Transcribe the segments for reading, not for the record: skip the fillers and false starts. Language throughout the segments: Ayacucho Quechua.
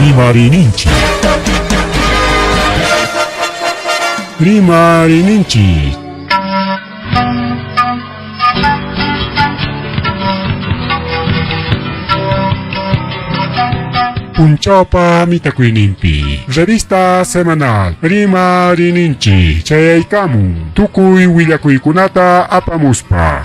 Rimariyninchik. Rimariyninchik. Punchawpa mitakuyninpi revista semanal Rimariyninchik chayaykamun tukuy willakuykunata apamuspa.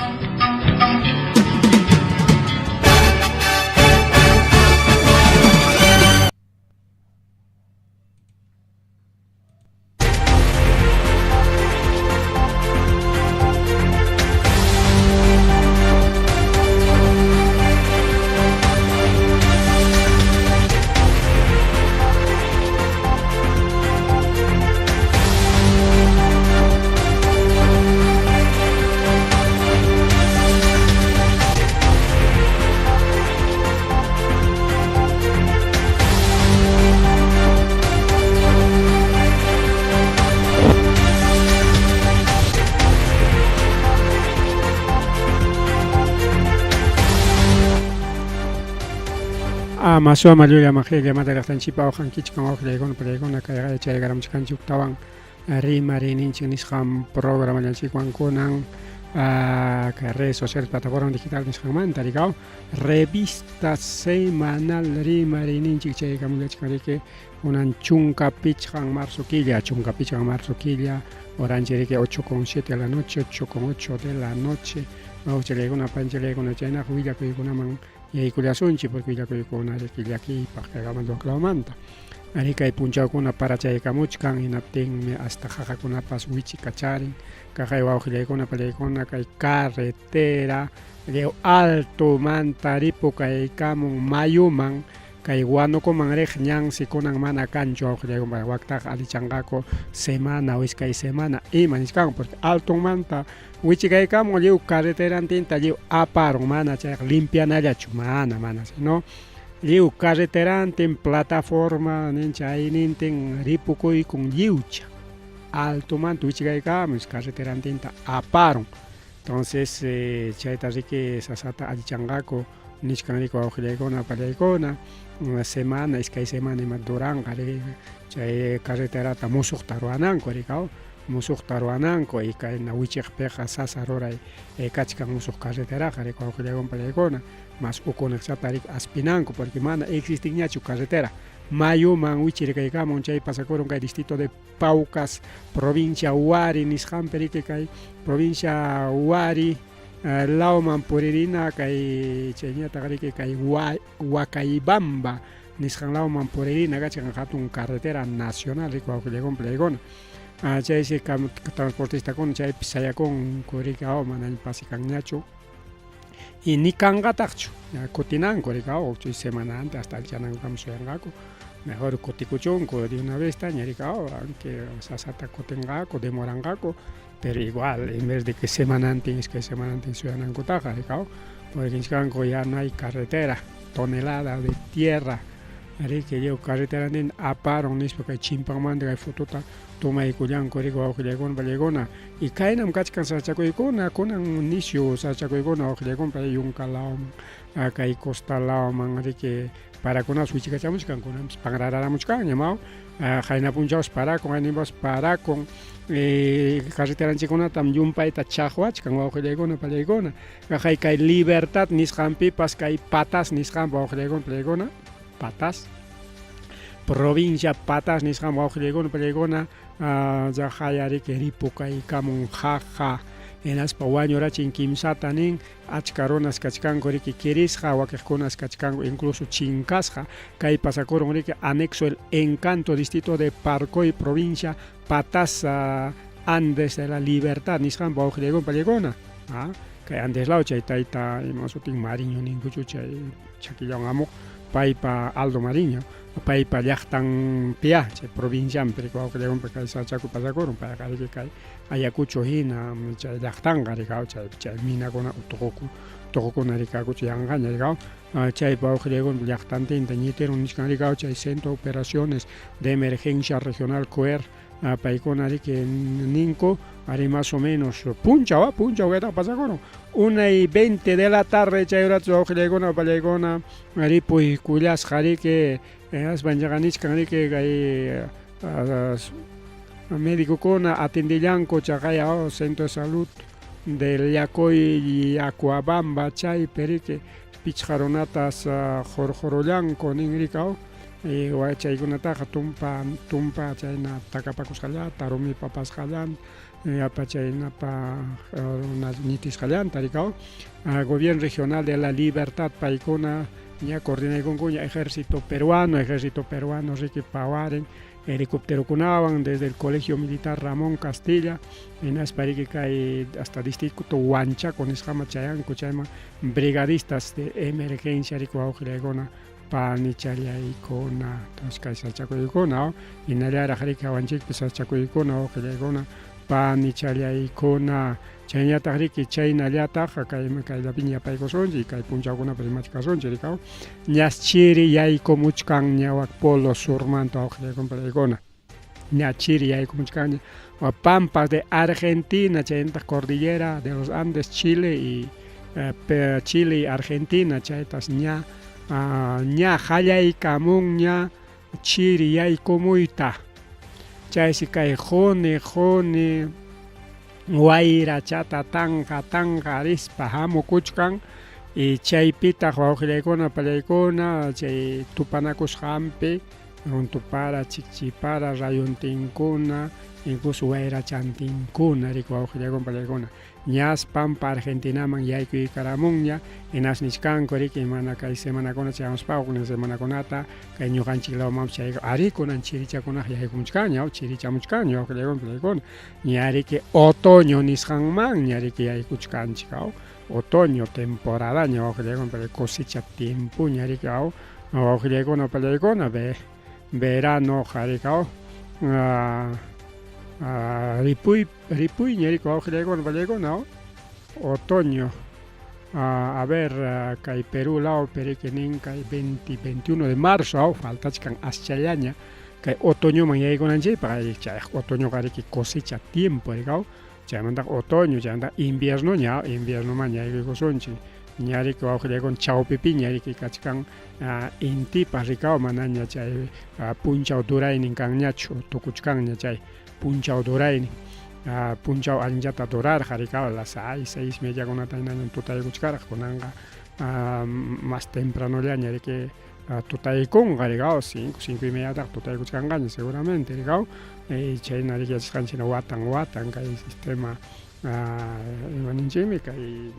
Ama suama llulla maqilla mata llaqtanchikpa awqankichkan wawqillaykuna pallaykuna kayqa chayaramuchkanchik tawan rimariyninchik nisqan programallanchikwan kunan kay redes sociales plataforma digital nisqanmanta rikaw revista semanal rimariyninchik chaykamullachkan riki kunan 15 marzo killa 15 marzo killa horanchik riki 8:07 de la noche 8:08 de la noche wawqillaykuna panchillaykuna chaynaqa willakuykunaman yaykullasunchik porque willakuykuna riki llakiypaq kaykamanta waklawmanta Arí kay punchawkuna parachaykamuchkan hinaptinmi hasta qaqakunapas wichikacharin kaqay wawqillaykuna pallaykuna kay carretera lliw altomanta ripukaykamun mayuman kay Huánucoman riq ñansi kunan mana kanchu wawqillaykuna waktaqa allichanqaku semana o iskay semana ima nichkanku porque altonmanta wichikaykamun lliw carreterantinta lliw aparun mana chayqa limpianallachu mana mana sino Lliw carreterantin plataforma ninchik aynintin ripukuykun lliwcha altomanta wichikaykamus carreterantinta aparun entonces chayta riki sasata allichanqaku nichkan riki wawqillaykuna pallaykuna semana iskay semana ima duranqa riki chay carreterata musuqta ruwananku riki aw musuqta ruwananku y kayna wichiqpiqa sasa ruray kachkan musuq carreteraqa riki wawqillaykuna pallaykuna Mas ukunaqchata riki aspinanku porque mana existinñachu carretera mayuman wichirikaykamun chay pasakurun kay distrito de Paucas provincia Huari nisqanpi riki kay provincia Huari lawman puririna kay chayñataq riki kay Huacaybamba nisqan lawman puririna kachkan hatun carretera nacional riki wawqillaykunpa laykuna chaysi transportistakuna chaypi sayakunku riki aw manaña pasikanñachu y ni kanqataqchu kutinanku riki aw chay semana antes hasta allichanankukama suyanqaku mejor kutikuchunku de una vez taña riki aw aunque sasata kutinqaku demoranqaku pero igual en vez de que semanantin iskay semanantin suyanankutaqa riki aw porque nichkanku ya no hay carretera tonelada de tierra riki lliw carreterantin aparun nispa kay chimpanmanta kay fotota tomaykullanku riki wawqillaykuna pallaykuna Y kaynam kachkan sachakuykuna, kunan nisyu sachakuykuna waqllakunpa yunka lawman, kay costa lawman riki parakunapas wichikachamuchkan, kunanpas panrararamuchkanñam aw, qayna punchawpas parakun, qayninpas parakun, carreteranchikkunatam llumpayta chaqwachkan wawqillaykuna pallaykuna, kaqay kay Libertad nisqanpipas kay Patas nisqanpa wawqillaykuna pallaykuna, Patas, provincia Patas nisqanpa wawqillaykuna pallaykuna, Jahayariki ripukaykamun jaja hinaspa wañurachin kimsata nin achka runas kachkanku riki kirisqa wakiqkunas kachkanku incluso chinkasqa kay pasakurun riki anexo el Encanto distrito de Parcoy provincia Patas Andes de la Libertad nisqanpa wawqillaykunpa llegona kay Andes law chay tayta ima sutin Mariño ninkuchu chay chakillawan hamuq paypa Aldo Mariño paypa llaqtanpiyá chay provincianpi riki wawqillaykunpa kay sachaku pasakurun payqa riki kay Ayacucho hina chay llaqtanqa riki chay chay minakuna utuquku utuqukuna riki Ayacucho yanqaña riki chaypa wawqillaykunpa llaqtantinta ñitirun nichkan riki chay Centro de Operaciones de Emergencia Regional COER paykuna riki ninku ari más o menos punchaw punchaw kaytaqa pasakurun 1:20 de la tarde chay rato wawqillaykuna pallaykuna ripuykullasqa riki. Hinaspan chaqa nichkan riki kay medicokuna atendillanku chaqaya centro de salud del Yacoy Yacuabamba chaypi riki pichqa runatas qurqurullanku nin rikaw chaykunataqa tumpa tumpa chayna takapakusqallata rumi papasqallanta yapa chaynapa runa ñitisqallanta rikaw gobierno regional de la libertad paykuna ña coordinaykunkuña ejército peruano ejército peruano riki pawarin helicópterokunawan desde el colegio militar Ramón Castilla hinaspa riki kay hasta distrito Huanchaco nisqama chayanku chayman brigadistas de emergencia riki wawqillaykuna panichallaykuna entonces kay sachakuykuna hinallaraq riki hawanchikpi sachakuykuna wawqillaykuna panichallaykuna chaynallataq riki chaynallataq kay kayllapiña yapaykusunchik kay punchawkunapi rimachkasunchik rikaw ñas chiri yaykumuchkanña wak polo surmanta wawqillaykuna ña chiri yaykumuchkanña pampas de Argentina chaynataq cordillera de los Andes Chile y Chile y Argentina chaytas ña ña qallaykamunña chiri yaykumuyta chaysi kay quni quni wayrachata tanqa tanqa rispa hamukuchkan y chaypitaq wawqillaykuna pallaykuna chay tupanakusqanpi runtupara chikchipara rayuntinkuna incluso wayrachantinkuna riki wawqillaykuna pallaykuna ñas pampa Argentinaman yaykuykaramunña hinas nichkanku riki mana kay semanakuna chayamuspa huknin semanakunata kay ñuqanchik lawmanpas chay ari kunan chirichakunaqa yaykumuchkanña chirichamuchkanña wawqillaykuna pallaykuna ña riki otoño nisqanmanña riki yaykuchkanchik aw otoño temporadaña wawqillaykuna pallaykuna cosecha tiempoña riki aw wawqillaykuna pallaykuna ve verano riki aw ripuy ripuyña riki wawqillaykuna pallaykuna otoño a ver kay Perú lawpi riki nin kay 20 21 de marzo aw faltachkan aschallaña kay otoñoman yaykunanchikpaq chay otoñoqa riki cosecha tiempo riki aw chaymantaqa otoño chaymanta inviernoña inviernoman yaykuykusunchik ña riki wawqillaykuna chawpipiña riki kachkan intipas rikaw manaña chay punchaw duraynin kanñachu tukuchkanña chay punchaw duraynin punchaw anchata durarqa rikaw las 6 6 mediakunata hinaña tutaykuchkarqa kunanqa más tempranollaña riki tutaykunqa rikaw 5 5 y mediataqa tutaykuchkanqaña seguramente rikaw chayna riki yachasqanchik hina watan watan kay sistema ima ninchikmi kay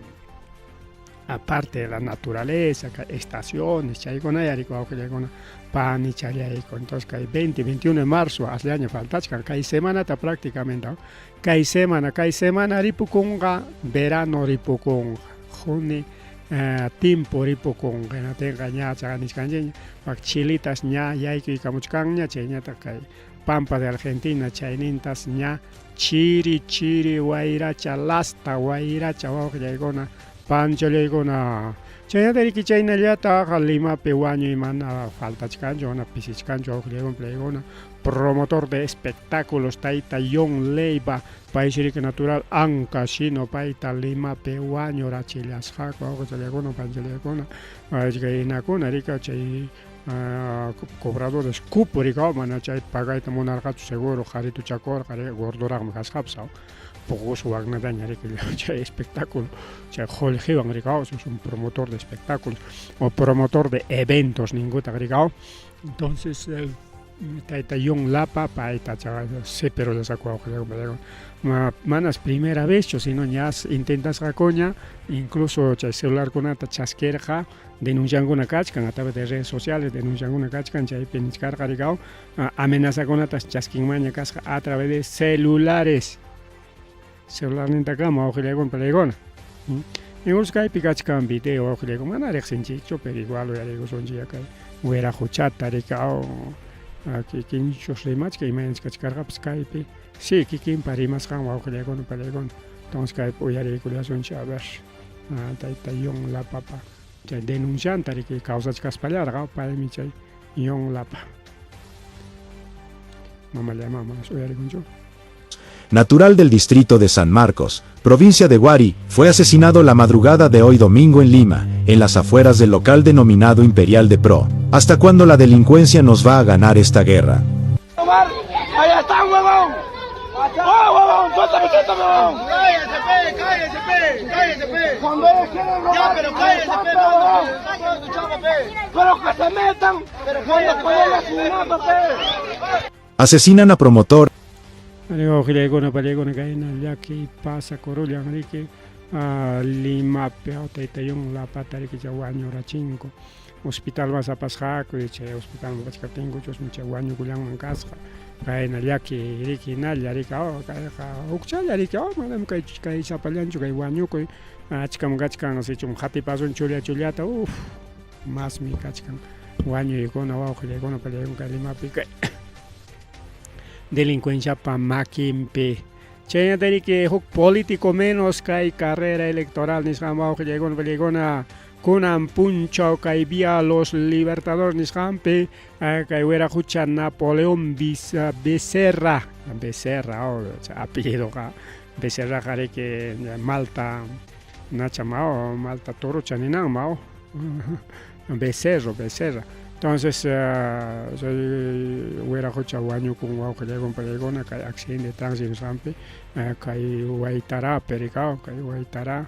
aparte de la naturaleza kay estaciones chaykunaya riki wawqillaykuna panichallayku entonces kay 20 21 de marzo asllaña faltachkan kay semanata prácticamente kay semana ripukunqa verano ripukunqa quni tiempo ripukunqa hinatinqa ña chaqa nichkanchikña wak chilitas ña yaykuykamuchkanña chayñataq kay pampa de Argentina chaynintas ña chiri chiri wayracha lasta wayracha wawqillaykuna panchallaykuna chaynata riki chaynallataq Limapi wañuy mana faltachkanchu mana pisichkanchu wawqillaykuna pallaykuna promotor de espectáculos tayta John Leiva paysi riki natural ancashino payta Limapi wañurachillasqaku wawqichallaykuna panchallaykuna hinakuna riki chay cobradores cupo rikaw mana chay pagayta munarqachu seguro qarituchakurqa gordoraqmi kasqapas puqusqa waknataña riki chay espectáculo chay qullqiwan rikaw es un promotor de espectáculos o promotor de eventos ninkutaq rikaw entonces tayta John Lapa payta pero manas primera vez sino ñas intentasqakuña incluso chay celularkunata chaskirqa denunciankuna kachkan a través de redes sociales denunciankuna kachkan chaypi nichkarqa rikaw amenazakunatas chaskinmaña kasqa a través de celulares celularnintakama wawqillaykuna pallaykuna incluso kaypi kachkan video wawqillaykuna mana riqsinchikchu pero igual uyariykusunchik kay wiraquchata rikaw kikinchus rimachka imaynachus kachkarqapas kaypi sí kikinpa rimasqan wawqillaykuna pallaykuna entonces kaypi uyariykullasunchik a ver tayta John Lapapa chay denuncianta riki kawsachkaspallarqa paymi chay John Lapa mamallay mamas uyarikunchu. natural del distrito de San Marcos, provincia de Huari, fue asesinado la madrugada de hoy domingo en Lima, en las afueras del local denominado Imperial de Pro. ¿Hasta cuándo la delincuencia nos va a ganar esta guerra? ¡Allá está, huevón! ¡Oh, huevón! ¡Suéltame, suéltame, huevón! ¡Cállese, pe! ¡Cállese, pe! ¡Cállese, pe! Cuando ellos quieren robar, Ya, pero cállese, pe! huevón. ¡No, chapa, pe! Pero que se metan, pero cuando pueden asesinato, pe. Asesinan a promotor. Digo, qillaykuna pallaykuna kayna llaki pasakurullan riki Limapi taytayun lapata riki chay wañurachinku hospitalman apasqaku chay hospitalman apachkaptinku chusmi chay wañukullanman kasqa kayna llaki riki hinalla riki oh kayqa hukchalla riki oh manam kay kay sapallanchu kay wañukuy achkam kachkan sichum qatipasun chulla chullata uf masmi kachkan wañuykuna wawqillaykuna pallaykuna kay Limapi kay delincuenciapa makinpi. Chaynata riki huk político menos kay carrera electoral nisqan wawqillaykuna pallaykuna kunan punchaw kay vía los libertadores nisqanpi kay wiraqucha Napoleón Becerra Becerra oh, apellidoqa Becerraqa riki Malta nacha mao Malta torocha ninan mao Becerro Becerra. Entonces chay wiraqucha wañukun wawqillaykuna pallaykuna kay accidente de tránsito nisqanpi kay Waytarapi rikaw kay Waytara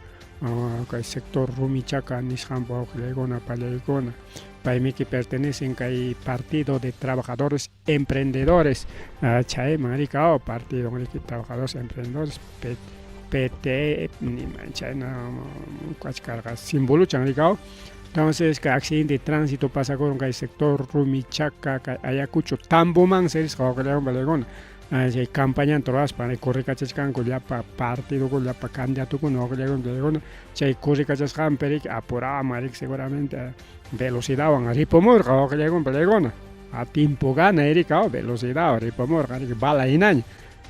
kay sector Rumichaca nisqanpi wawqillaykuna pallaykuna paymiki pertenecen kay Partido de Trabajadores Emprendedores chayman rikaw Partido riki Trabajadores Emprendedores PT chayna kachkarqa simboluchan rikaw. Entonces, kay accidente de tránsito pasakurun kay sector Rumichaca, kay Ayacucho, Tamboman risqa wawqillaykuna pallaykuna chay campañanta ruraspa corrikachachkanku llapa partidokuna llapa candidatokuna wawqillaykuna pallaykuna chay corrikachasqanpi riki apuraman riki seguramente velocidadwan ripumurqa wawqillaykuna pallaykuna a tiempo gana riki velocidadwan ripumurqa riki bala hinaña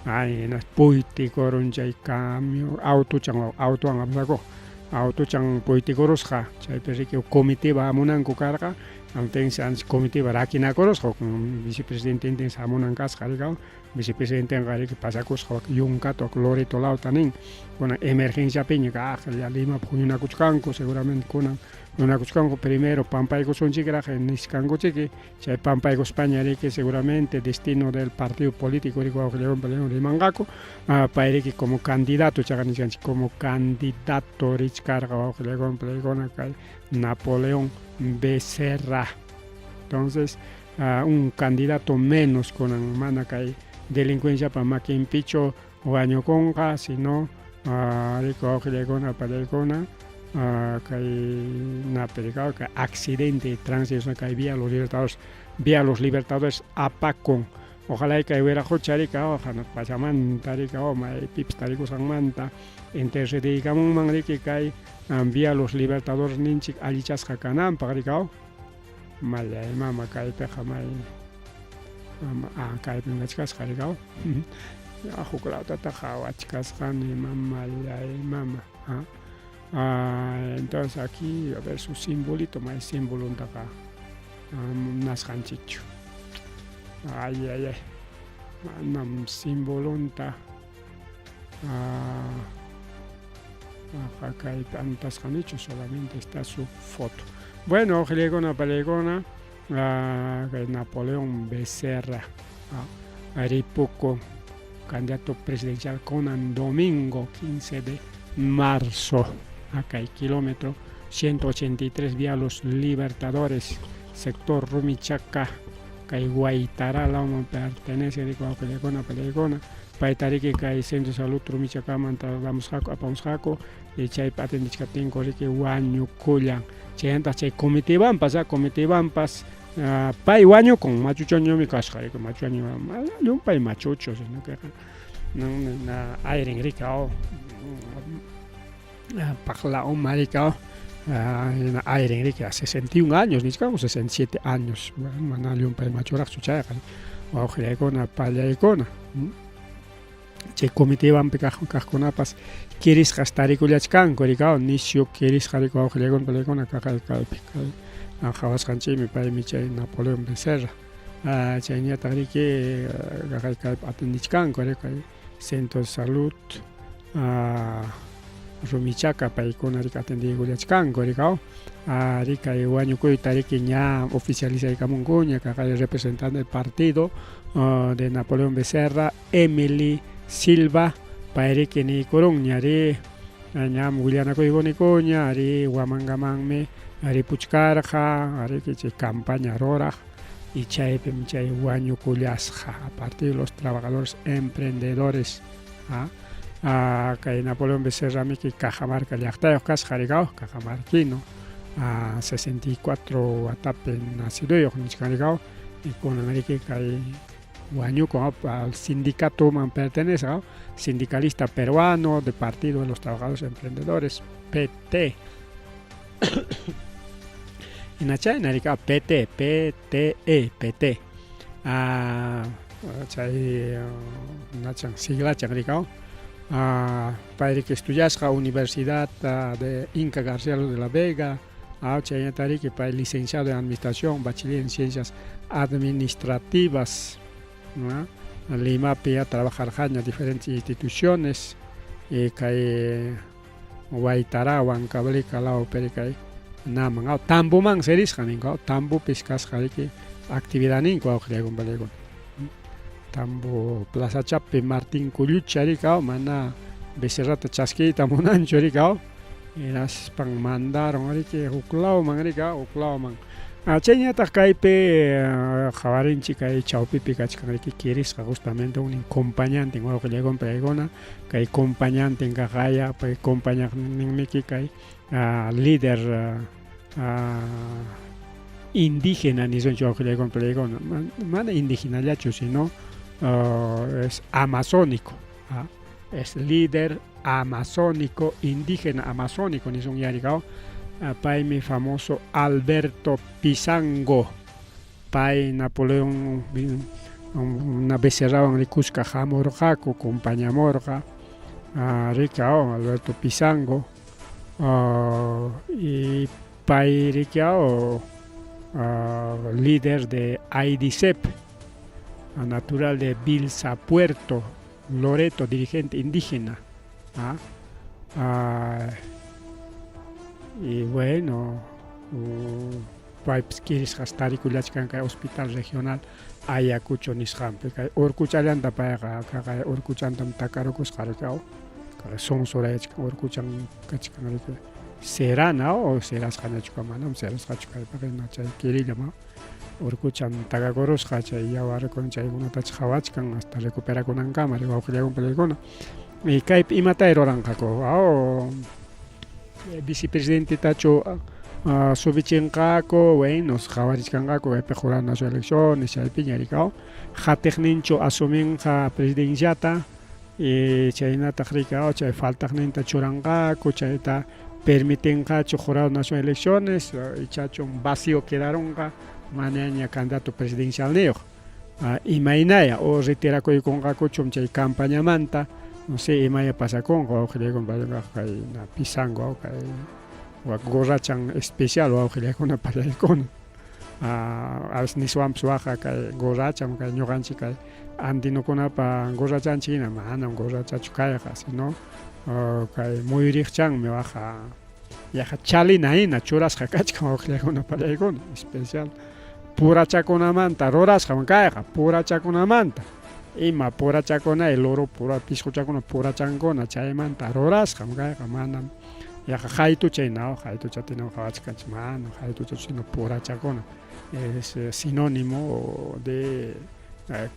ay puytikurun chay camión autochan autowan apasakuq autochan puytikurusqa chaypi riki comitiva hamunanku karqa antes comitiva rakinakurusqa vicepresidente hamunan kasqa rikaw vicepresidenteqa riki pasakusqa Yunkato Loreto lawta nin kunan emergenciapiña kaq Limapi huñunakuchkanku seguramente kunan huñunakuchkanku primero pampaykusunchikraq niskankuchiki chay pampaykuspaña riki seguramente destino del partido político riki wawqillaykuna rimanqaku pay riki como candidato chaqa nichkanchik como candidato richkarqa wawqillaykuna pallaykuna kay Napoleón Becerra. Entonces un candidato menos kunan mana kay delincuenciapa makinpichu wañukunqa sino riki wawqillaykuna pallaykuna kay napi rikaw kay accidente de tránsito kay vía los libertadores vía los libertadores apakun ojalá kay wiraqucha riki hanaq pachamanta riki maypipas tarikusqanmanta enterrediykamunman riki kay vía los libertadores ninchik allichasqa kananpaq rikaw mallay mama kaypiqa may kaypim kachkasqa rikaw huk lawtataq qhawachkasqani mamallay mama. Entonces aquí a ver su simbolito may simbolontaqa nasqanchikchu ay ay ay manam simbolonta kaypi anotasqanichu solamente está su foto. Bueno, wawqillaykuna pallaykuna kay Napoleón Becerra ripukun candidato presidencial kunan domingo 15 de marzo kay kilómetro 183 vía Los Libertadores sector Rumichaca kay Waytara lawman pertenece riki wawqillaykuna pallaykuna payta riki kay centro de salud Rumichacaman trasladamusqaku apamusqaku chaypi atendichkaptinku riki wañukullan chaymantaq chay comitivanpas comitivanpas pay wañukun machuchañami kasqa riki machuchaña llumpay machucho sino que ayrin riki paqla uma riki ayrin riki 61 años nichkanku 67 años mana llumpay machuraqchu chayqa wawqillaykuna pallaykuna chay comitivanpi kaqkunapas kirisqas tarikullachkanku rikaw nisyu kirisqa riki wawqillaykuna pallaykuna kaqay kaypi kay qhawasqanchikmi paymi chay Napoleón Becerra chayñataq riki kaqay kaypi atendichkanku kay Centro de Salud Rumichaca paykuna riki atendiykullachkanku rikaw rikay wañukuyta riki ña oficializaykamunkuña kaqay representante del partido de Napoleón Becerra Emily Silva pay riki niykurunña ri ñam willanakuykunikuña ari Huamangamanmi ripuchkarqa riki chay campaña ruraq y chaypim chay wañukullasqa a partir de los trabajadores emprendedores kay Napoleón Becerra miki Cajamarca llaqtayuq kasqa rikaw cajamarquino 64 watapi nacidoyuq nichkan rikaw y kunan riki kay wañukun al sindicatoman pertenece sindicalista peruano de Partido de los Trabajadores Emprendedores PT Hinachayna rika PT PTE PT chay nachan siglachan rikaw pay riki estudiasqa Universidad de Inca García de la Vega chaynata riki pay licenciado en Administración, bachiller en Ciencias Administrativas Limapi ya trabajarqaña diferentes instituciones y kay Huaytará, Huancavelica lawpi kay naman Tambomansi risqa ninku Tambopis kasqa riki actividadninku awqallaykuna Tambo plazachapi Martín Kullucha rikaw mana Becerrata chaskiyta munanchu rikaw hinaspan mandaron riki huk lawman rikaw huk lawman chayñataq kaypi qhawarinchik kay chawpipi kachkan riki kirisqa justamente unin compañantin wawqillaykuna paykuna kay compañantin kaqaya pay compañaqninmiki kay líder indígena nisunchik wawqillaykuna paykuna mana indígenallachu sino es amazónico es líder amazónico indígena amazónico nisun yarikaw paymi famoso Alberto Pizango pay Napoleón una Becerrawan rikusqa hamurqaku compañamurqa rikaw Alberto Pizango y pay rikaw líder de AIDICEP natural de Vilsa Puerto Loreto, dirigente indígena. Y bueno, paypis kirisqas tarikullachkan kay hospital regional Ayacucho nisqanpi kay urkuchallanta payqa kaqay urkuchantam takarukusqa rikaw kaqay sonsorayachkan urkuchan kachkan riki serana o serasqañachu manam serasqachu kaypaqa chay kirillam urkuchan takakurusqa chay yawarkuna chaykunatacha qhawachkan hasta recuperakunankama wawqillaykuna pallaykuna y kaypi imatay ruranqaku vicepresidentetachu subichinqaku bueno qhawarichkanqaku kaypi jurado nacional de elecciones chaypiña rikaw qatiqninchu asuminqa presidenciata y chaynataq rikaw chay faltaqninta churanqaku chayta permitinqachu jurado nacional de elecciones ichachu vacío quedarunqa manaña candidato presidencialniyuq imaynaya o retirakuykunqakuchum chay campañamanta no sé imaya pasakunqa wawqillaykuna kay Pizango kay wak gorrachan especial wawqillaykuna pallaykuna a veces niswanpas waqa kay gorracham kay ñuqanchik kay andinokunapa gorrachanchik hina manam gorrachachu kayqa sino kay muyuriqchanmi waqa yaqa chalina hina churasqa kachkan wawqillaykuna pallaykuna especial purachakunamanta rurasqam kayqa purachakunamanta ima purachakuna loro pura pisquchakuna purachankuna chaymanta rurasqam kayqa manam yaqa qaytuchayna qaytuchatinam qhawachkanchik manam qaytuchachu sino purachakuna es sinónimo de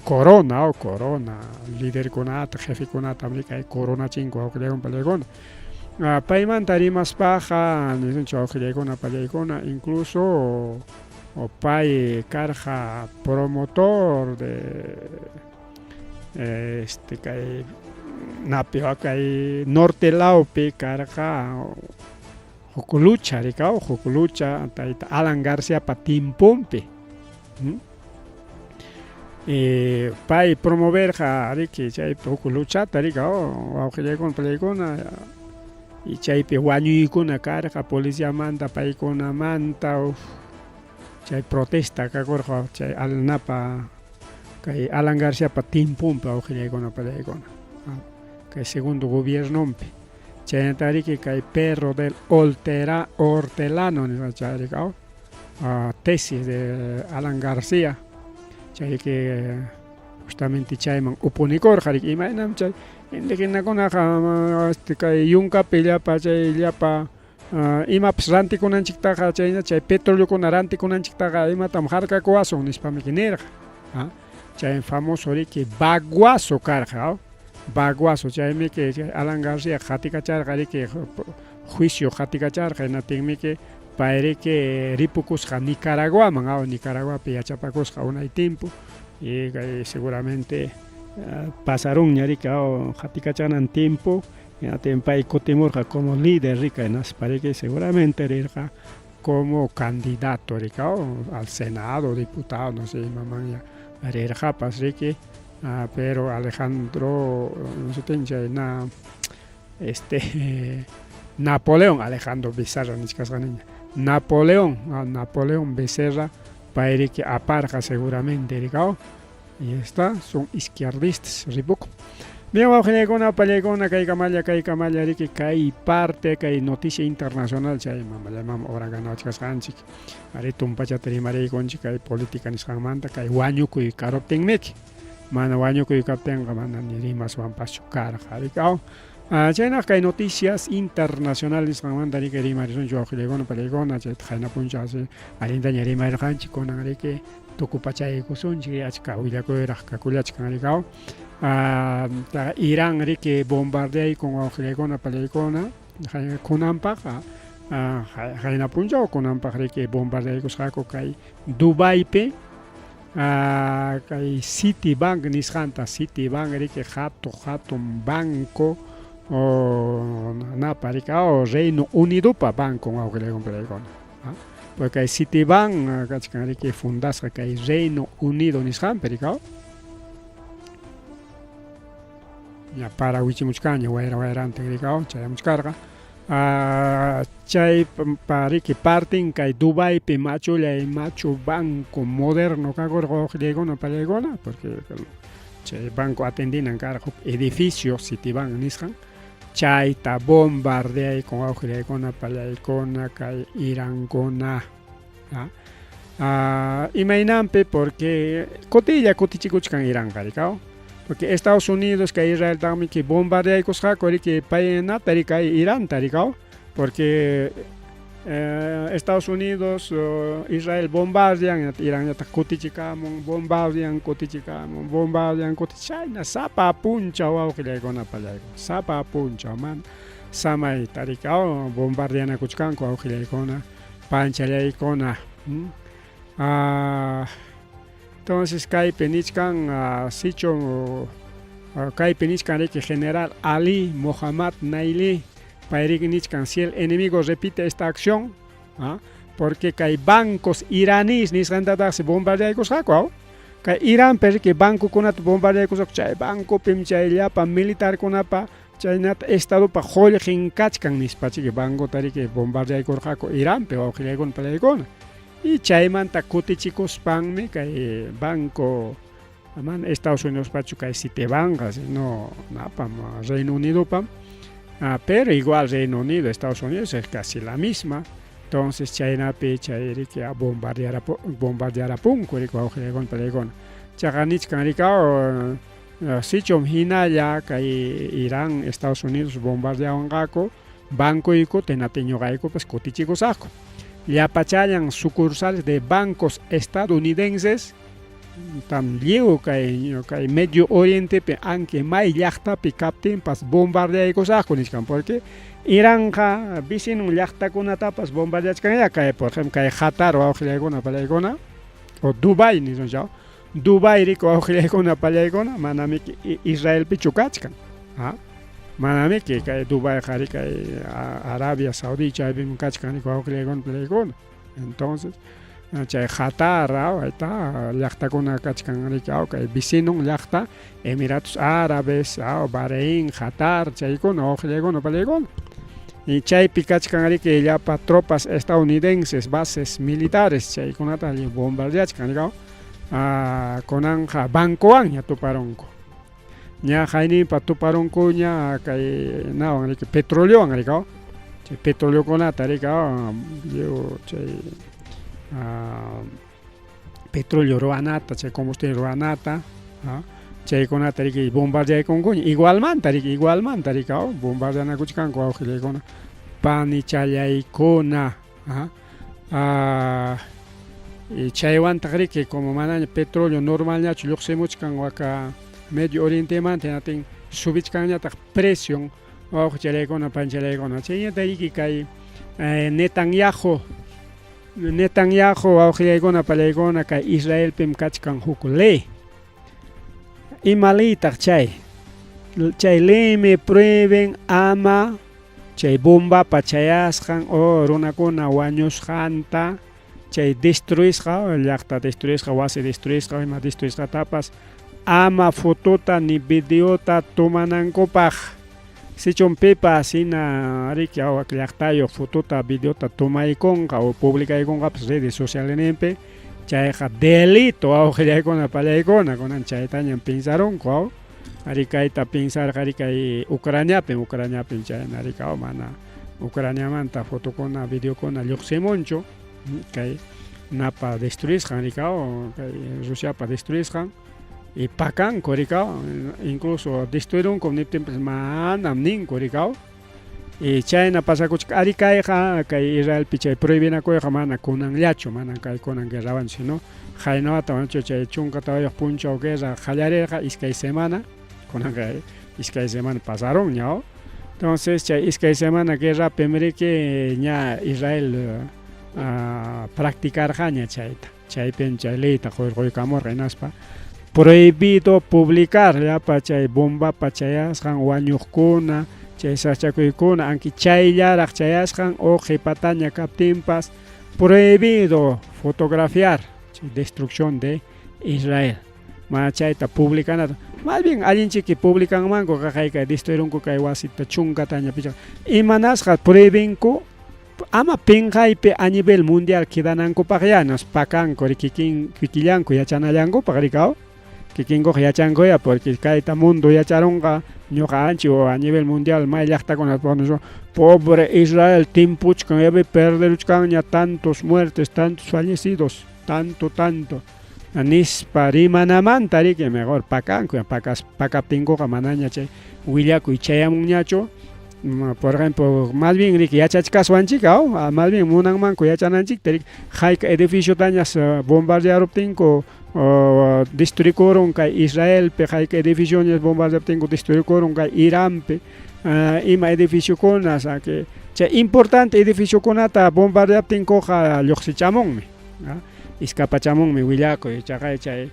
corona o corona liderkunata jefekunata kay coronachinku wawqillaykuna pallaykuna paymanta rimaspaqa nisunchik wawqillaykuna pallaykuna incluso pay karqa promotor de este kay napi kay norte lawpi karqa huk lucha rikaw huk lucha tayta Alan Garciapa tiemponpi pay promoverqa riki chaypi huk luchata rikaw wawqillaykuna pallaykuna y chaypi wañuykuna karqa policiamanta paykunamanta chay protesta kakurqa chay alnapa kay Alan Garciapa tiemponpi wawqillaykuna pallaykuna. Kay segundo gobiernonpi. Chaynatariki kay perro del Oltera, Hortelano nisqa chayriki aw tesis de Alan García chayriki justamente chayman upunikurqa riki imaynam chay indígenakunaqa este kay yunkapi llapa chay llapa imapas rantikunanchiktaqa chayna chay petroleokuna rantikunanchiktaqa imatam harkakuwasun nispamiki nirqa chay famoso riki baguazo karqa baguazo chaymiki Alan García qatikacharqa riki juicio qatikacharqa hinaptinmiki pay riki ripukusqa Nicaraguaman aw Nicaraguapi yachapakusqa unay tiempo y kay seguramente pasarunña riki aw qatikachanan tiempo hinaptin pay kutimurqa como líder riki hinaspa riki seguramente rirqa como candidato riki aw al Senado, diputado, no sé imamanña rirqapas riki pero Alejandro sutin chay na este Napoleón Alejandro Becerra nichkasqaniña Napoleón Napoleón Becerra pay riki aparqa seguramente riki aw y está son izquierdistas ripukun. Bien wawqillaykuna pallaykuna kaykamalla kaykamalla riki kay parte kay noticia internacional chay mamallamam hora ganawachkasqanchik ari tumpachata rimariykunchik kay política nisqanmanta kay wañukuy karuptinmiki mana wañukuy kaptinqa mana ni rimaswanpaschu karqa riki aw chaynaqa kay noticias internacional nisqanmanta riki rimarisunchik wawqillaykuna pallaykuna chayta qayna punchaw asi allintaña rimarirqanchik kunan riki tukupachaykusunchik achka willakuyraq kakullachkan riki aw Irán riki bombardeaykun wawqillaykuna pallaykuna kunanpaq qayna punchaw kunanpaq riki bombardeaykusqaku kay Dubaipi kay Citibank nisqanta Citibank riki hatun hatun banco napa riki Reino Unidopa bancon wawqillaykuna pallaykuna porque kay Citibank kachkan riki fundasqa kay Reino Unido nisqanpi riki ña para wichimuchkanña wayra wayrantin riki chayamuchkarqa chay riki partin kay Dubaipi machullay machu banco moderno kakurqa wawqillaykuna pallaykuna porque chay banco atendinan karqa huk edificio Citibank nisqan chayta bombardeaykun wawqillaykuna pallaykuna kay Irankuna imaynanpi porque kutilla kutichikuchkan Iranqa riki porque Estados Unidos kay Israeltaqmi bombardeaykusqaku riki paynata riki kay Iranta riki porque Estados Unidos Israel bombardean Iranñataq kutichikamun bombardean kutichikamun bombardean chayna sapa punchaw wawqillaykuna pallaykuna sapa punchaw mana samayta riki bombardeanakuchkanku wawqillaykuna panchallaykuna entonces kaypi nichkan sichu kaypi nichkan riki general Ali Muhammad Naili pay riki nichkan si el enemigo repite esta acción porque kay bancos iraníes nisqantataqsi bombardeaykusqaku kay Iranpi riki bancokunata bombardeaykusqaku chay bancopim chay llapa militarkunapa chaynata estadopa qullqin kachkan nispachiki bancota riki bombardeaykurqaku Iranpi wawqillaykuna pallaykuna y chaymanta kutichikuspanmi kay banco mana Estados Unidospachu kay Citibank sino napam Reino Unidopam pero igual Reino Unido Estados Unidos es casi la misma entonces chaynapi chay riki bombardearapunku riki wawqillaykuna pallaykuna chaqa nichkan riki sichum hinalla kay Irán Estados Unidos bombardeawanqaku bancoykuta hinaptin ñuqaykupas kutichikusaqku llapachallan sucursales de bancos estadounidenses tam lliw kay kay Medio Orientepi anque may llaqtapi kaptinpas bombardeaykusaqku nichkan porque Iranqa vecinon llaqtakunatapas bombardeachkanya kay por ejemplo kay Qatar wawqillaykuna pallaykuna o Dubai nisunchik Dubai riki wawqillaykuna pallaykuna manamiki Israelpichu kachkan manamiki kay Dubaiqa riki kay Arabia Saudí chaypim kachkan riki wawqillaykuna pallaykuna entonces chay Qatar ahí llaqtakuna kachkan riki kay vecinon llaqta Emiratos Árabes Bahrein Qatar chaykuna wawqillaykuna pallaykuna y chaypi kachkan riki llapa tropas estadounidenses bases militares chaykunata bombardeachkan riki kunanqa bancowanña tuparunku. Ña hayninpa tuparunkuña kay nawan riki petroleowan riki chay petroleokunata riki lliw chay petróleo ruwanata chay combustible ruwanata chaykunata riki bombardeaykunkuña igualmanta riki igualmanta riki bombardeanakuchkanku wawqillaykuna panichallaykuna chaywantaq riki como manaña petróleo normalñachu lluqsimuchkan waka Medio Orientemanta hinatin subichkanñataq precion wawqichalaykuna panchalaykuna chayñata riki kay Netanyahu Netanyahu wawqillaykuna pallaykuna kay Israelpim kachkan huk ley. Ima leytaq chay? Chay leymi prohíben ama chay bombapa chayasqan o runakuna wañusqanta chay destruisqa llaqta destruisqa wasi destruisqa ima destruisqatapas ama fotota ni videota tomanankupaq. Sichum pipas hina riki awak llaqtayuq fotota videota tomaykunqa o publicaykunqapas redes socialninpi chayqa delito wawqillaykuna pallaykuna kunan chaytañam piensarunku aw ari kayta piensarqa ari kay Ucraniapim Ucraniapim chayna riki aw mana Ucraniamanta fotokuna videokuna lluqsimunchu kay napa destruisqan riki aw kay Rusiapa destruisqan y pakanku riki aw incluso destruirunkum niptinpas manam ninku riki aw y chayna pasakuchka ari kayqa kay Israelpi chay prohibinakuyqa mana kunanllachu mana kay kunan guerrawanchu sino qayna wata manachu chay 14 punchaw guerra qallarirqa iskay semana kunanqa iskay semana pasarunña aw entonces chay iskay semana guerrapim riki ña Israel practicarqaña chayta chaypim chay leyta qurquykamurqa hinaspa prohibido publicar llapa chay bombapa chayasqan wañuqkuna chay sachakuykuna aunque chayllaraq chayasqan o qipataña kaptinpas prohibido fotografiar chay destrucción de Israel mana chayta publicanata más bien allinchiki publicanmanku qaqay destruirunku kay wasita chunkataña pichqa imanasqa prohibinku ama pinqaypi a nivel mundial quedanankupaqya nos pakanku kikin kikillanku yachanallankupaq rikaw kikinkuqa yachankuya porque kayta mundo yacharunqa ñuqa anchi o a nivel mundial may llaqtakuna pobre Israel timpuchkan yapi perderuchkanña tantos muertes tantos fallecidos tanto tanto nispa rimanamanta riki mejor pakanku pakas pakaptinkuqa manaña chay willakuy chayamunñachu. Por ejemplo, más bien riki yachachkaswanchik aw más bien munanmanku yachananchikta riki hayka edificiotañas bombardearuptinku destruikurun kay Israelpi hayka edificioñas bombardeaptinku destruikurun kay Iranpi ima edificiokuna que chay importante edificiokunata bombardeaptinkuqa lluqsichamunmi iskapachamunmi willakuy chaqay chay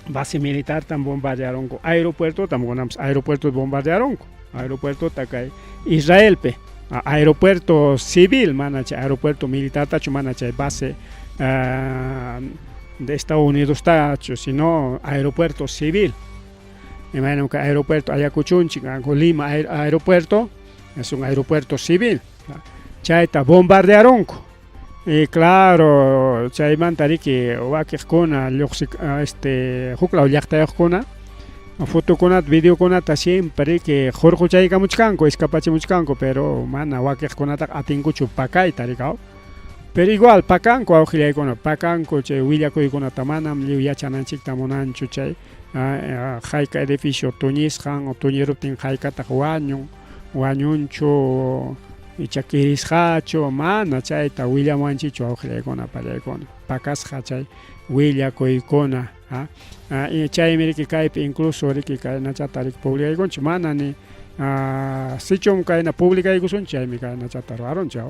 base militartam bombardearunku aeropuertotam kunanpas aeropuerto bombardearunku aeropuertota kay Israelpi aeropuerto civil mana chay aeropuerto militartachu mana chay base de Estados Unidostachu sino aeropuerto civil imaynam kay aeropuerto Ayacuchunchik Lima aeropuerto es un aeropuerto civil chayta bombardearunku y claro chaymanta riki wakiqkuna lluqsi este huklaw llaqtayuqkuna fotokunata videokunata siempre riki hurquchaykamuchkanku escapachimuchkanku pero mana wakiqkunataqa atinkuchu pakayta riki aw pero igual pakanku awqillaykuna pakanku chay willakuykunata manam lliw yachananchikta munanchu chay hayka edificio tuñisqan o tuñiruptin haykataq wañun wañunchu icha kirisqachu mana chayta willamuwanchikchu awqillaykuna pallaykuna pakasqa chay willakuykuna chaymi riki kaypi incluso riki kaynachata riki publicaykunchik mana ni sichum kayna publicaykusunchik chaymi kaynachata ruwarunchik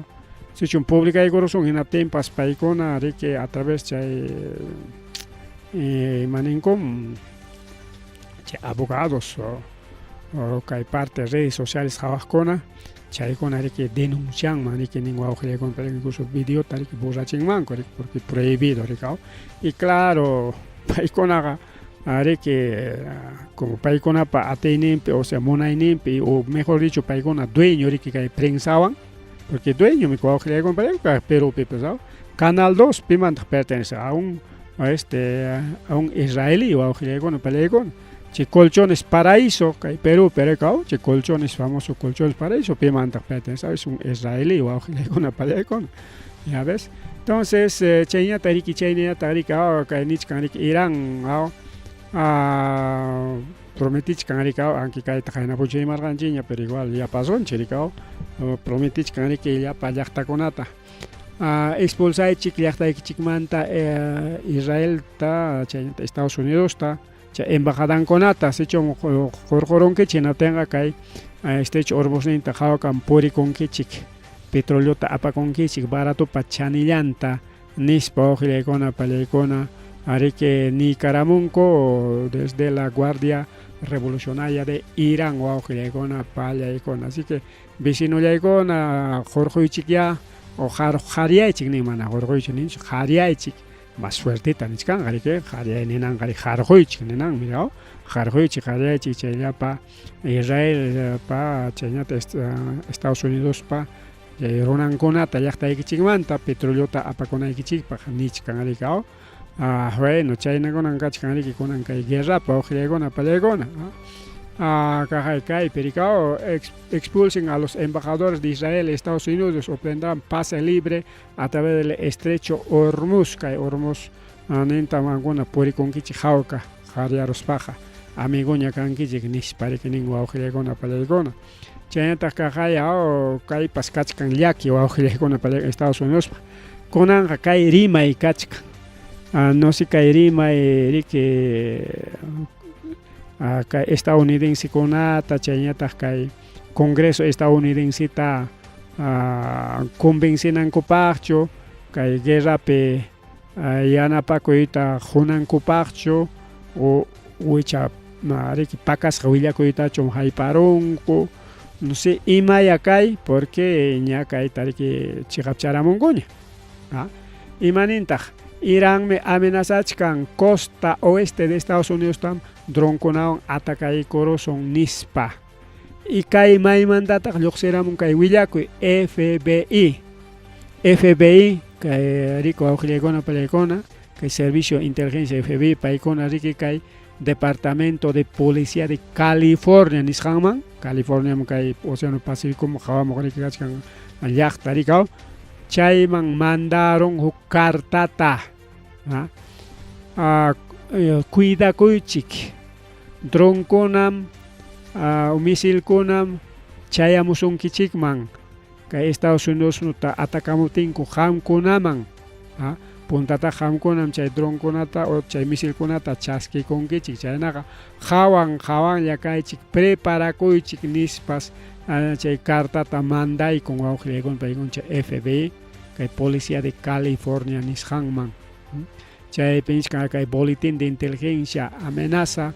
sichum publicaykurusun hinaptinpas paykuna riki a través chay ima ninkum chay abogados o kay parte redes sociales qhawaqkuna chaykuna riki denuncianman riki nin wawqillaykuna incluso videota riki borrachinmanku riki porque prohibido riki y claro paykunaqa riki como paykunapa atiyninpi o sea munayninpi o mejor dicho paykuna dueño riki kay prensawan porque dueño mi wawqillaykuna Perupipas Canal 2 pimantaq pertenece a un Este un israelí wawqillaykuna pallaykuna chay Colchones Paraíso kay Perú perekaw chay Colchones famoso Colchones Paraíso pimantaq pertenece es un israelí wawqillaykuna pallaykuna ya ves entonces eh, chayñata riki chayñata riki aw kay nichkan riki Irán aw ah, prometichkan riki aw anki kayta qayna punchaw imarqanchikña pero igual yapasunchik riki aw prometichkan riki llapa llaqtakunata Expulsaychik llaqtaykichikmanta Israelta chaynata Estados Unidosta chay embajadankunata sichum qurqurunkichik hinaptinqa kay estrecho Hormuzninta qawkam purikunkichik petroleota apakunkichik baratopa chanillanta nispa wawqillaykuna pallaykuna ariki niykaramunku desde la Guardia Revolucionaria de Irán wawqillaykuna pallaykuna así que Vecinollaykuna qurquychikyá o qhariyaychik nin mana qurquychik ninchu qhariyaychik más fuerteta nichkanqa riki qhariyay ninanqa riki qarquychik ninanmi aw qarquychik qhariyaychik chayllapa Israelpa chaynata Estados Unidospa chay runankunata llaqtaykichikmanta petroleota apakunaykichikpaq nichkan riki aw Ah, bueno, chaynakunan kachkan riki kunan kay guerrapa uqllaykuna pallaykuna. Ah, kaqay kaypi rikao expulsen a los embajadores de Israel y Estados Unidos obtendrán pase libre a través del estrecho Hormuz kay Hormuz ninta mankuna purikunkichik hawka qhariyaruspaqa amiguña kankichik nispa riki nin wawqillaykuna pallaykuna. Chaynataq kaqay kaypas kachkan llaki wawqillaykuna pallaykuna Estados Unidospa. Kunanqa kay rimay kachkan. No si kay rimay riki kay estadounidensekunata chaynataq kay Congreso estadounidenseta convencinankupaqchu kay guerrapi yanapakuyta qunankupaqchu o wicha riki pakasqa willakuytachu hayparunku no sé imaya kay porque ña kayta riki chiqapcharamunkuña imanintaq Iranmi amenazachkan costa oeste de Estados Unidostam dronkunawan atacaykurusun nispa y kay maymantataq lluqsiramun kay willakuy FBI FBI kay riki wawqillaykuna pallaykuna kay Servicio de Inteligencia FBI paykuna riki kay Departamento de Policía de California nisqanman Californiam kay Océano Pacífico hawamuq riki kachkan llaqta rikaw chayman mandaron huk cartata cuidakuychik dronkunam misilkunam chayamusunkichikman kay Estados Unidosta atacamuptinku qamkunaman puntataqa qamkunam chay dronkunata o chay misilkunata chaskikunkichik chaynaqa qawan qawanlla kaychik preparakuychik nispas chay cartata mandaykun wawqillaykuna paykuna chay FBI kay Policía de California nisqanman chaypi nichkan kay boletín de inteligencia amenaza